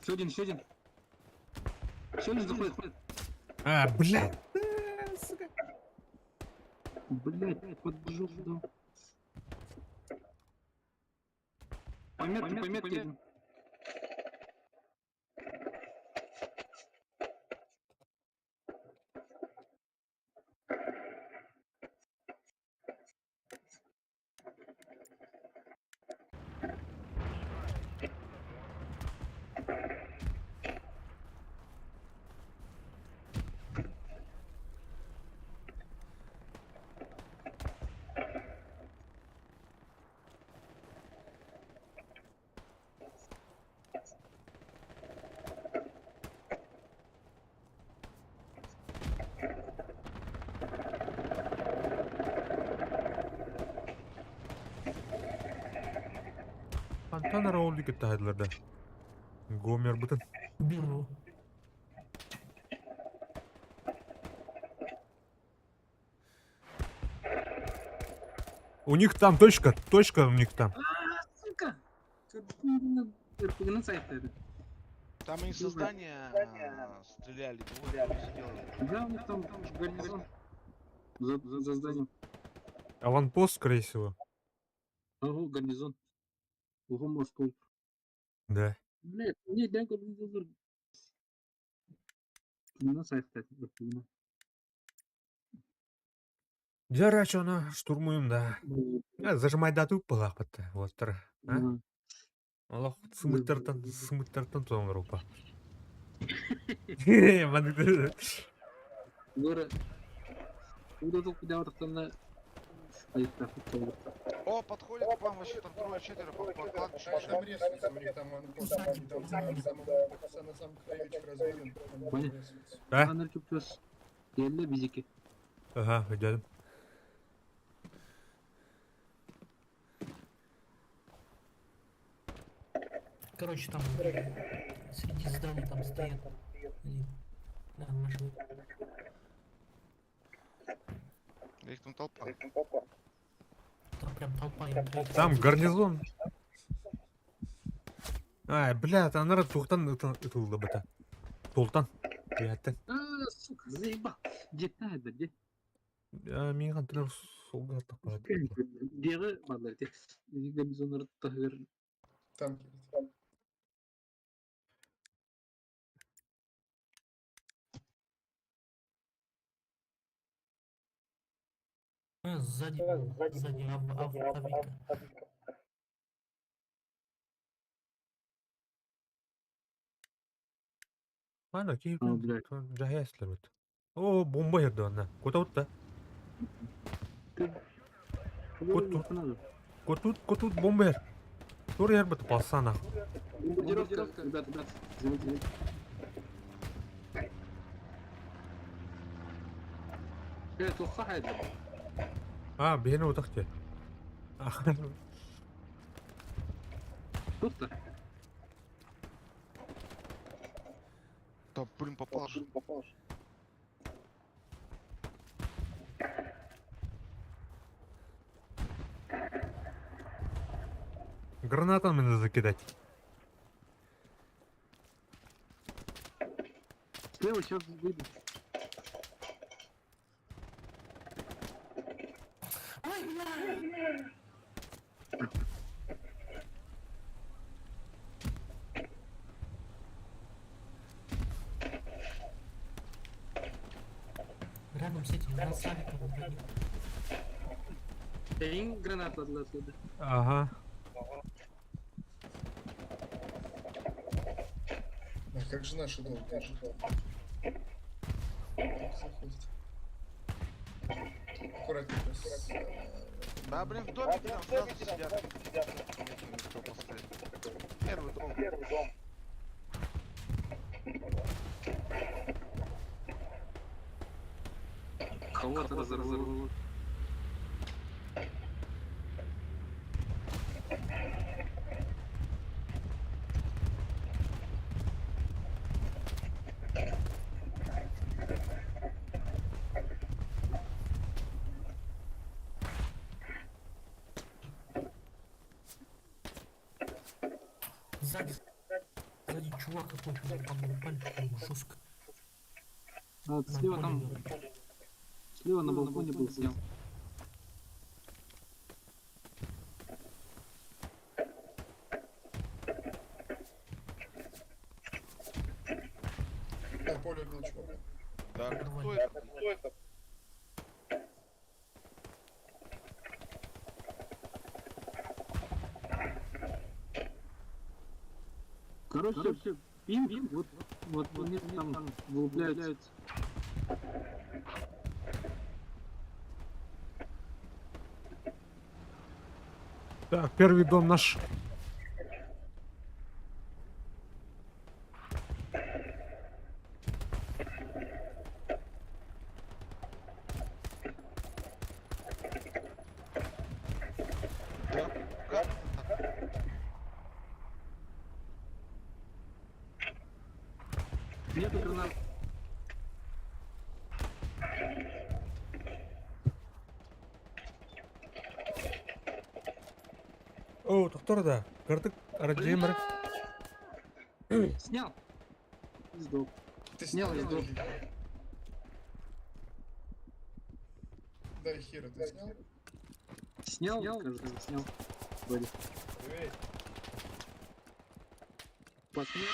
S2: Еще один, еще один. Еще один заходит.
S1: А, бля.
S2: Блять, поджог, да. Пометки, пометки. один.
S1: Антон Рауль да. Гомер бутын.
S4: Убил его.
S1: У них там точка, точка у них там.
S2: А, сука! РПГ сайт это.
S11: Там они со здания стреляли, двое там сидело.
S2: Да, у них там гарнизон. За зданием.
S1: Аванпост, скорее всего.
S2: Ого, гарнизон. Ого, Москву.
S1: Да.
S2: Блять, не, дай гарнизон. На сайт РПГ.
S1: Дярачона штурмуем, да. А, зажимай дату палахпатта. Вот тар. А? Аллах сымыттартан, сымыттартан туан рупа.
S2: Гора. Куда тут куда вот там на
S11: О, подходит к вам вообще там трое-четверо по кладбищу.
S10: А там резаются, у них там анпост, они там на самом, на самом краечке развалин. Там
S2: Понял.
S10: резаются.
S1: А?
S2: Анарчук Келли бизики.
S1: Ага, идем.
S4: Короче, там среди зданий там стоят. Они. Да, наши.
S11: Да Их там толпа.
S4: Там прям толпа. им троих.
S1: Там гарнизон. Ай, бля, там народ тухтан ытылды бата. Тултан. Приятно.
S2: А, сука, заебал. Где это, где?
S1: Миған тілер солға тақпады.
S2: Деҕи баллар те. Гарнизоннар тахыр.
S10: Танки летят.
S4: А, сзади, сзади авика.
S1: Ана,
S2: А, блядь.
S1: Жаяслар бит. О, бомба ерді ана. Кота утта.
S2: Вот
S1: тут. Котут, котут бомба ер. Тур ер бит палсана.
S2: Бомбардировка, ребята, ребята, заметили. Э, тоққа хайда.
S1: А, бені утақте.
S2: Тут-то?
S11: Да, блин, попал же.
S1: Гранатами надо закидать.
S2: Слева сейчас выйду.
S4: Ой, бля! Рядом с этим, с авиком вроде.
S2: Эй, граната отлетела.
S1: Ага.
S10: А как же наши долги? Заходит. Аккуратненько с,
S11: Да, блин, в домике там сразу сидят. Никто поставить. Первый дом.
S2: Кого-то разорвало.
S4: Сзади, сзади чувак какой-то, там упали жестко.
S2: А,
S4: На
S2: слева
S4: поле
S2: там,
S4: говорит.
S2: слева на балконе был снял.
S10: На поле убил чувака.
S11: Да, кто это? Кто это?
S2: Короче, пинг, вот, вот, вот они там вылупляются.
S1: Так, первый дом наш.
S11: Да, как это так?
S2: Нету гранат.
S1: О, доктор да. Картык Раджимер.
S2: Снял. Сдох.
S10: Ты
S2: Снял,
S10: снял
S2: я сдох.
S10: или- Да, Хира, ты снял?
S2: Снял, кажется, снял. Вроде.
S6: Привет.
S2: Посмертно.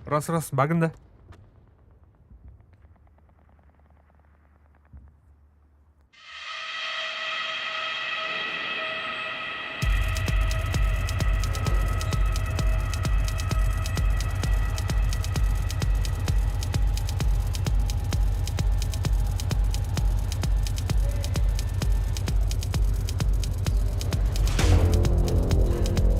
S1: Раз, раз, бааҕын да.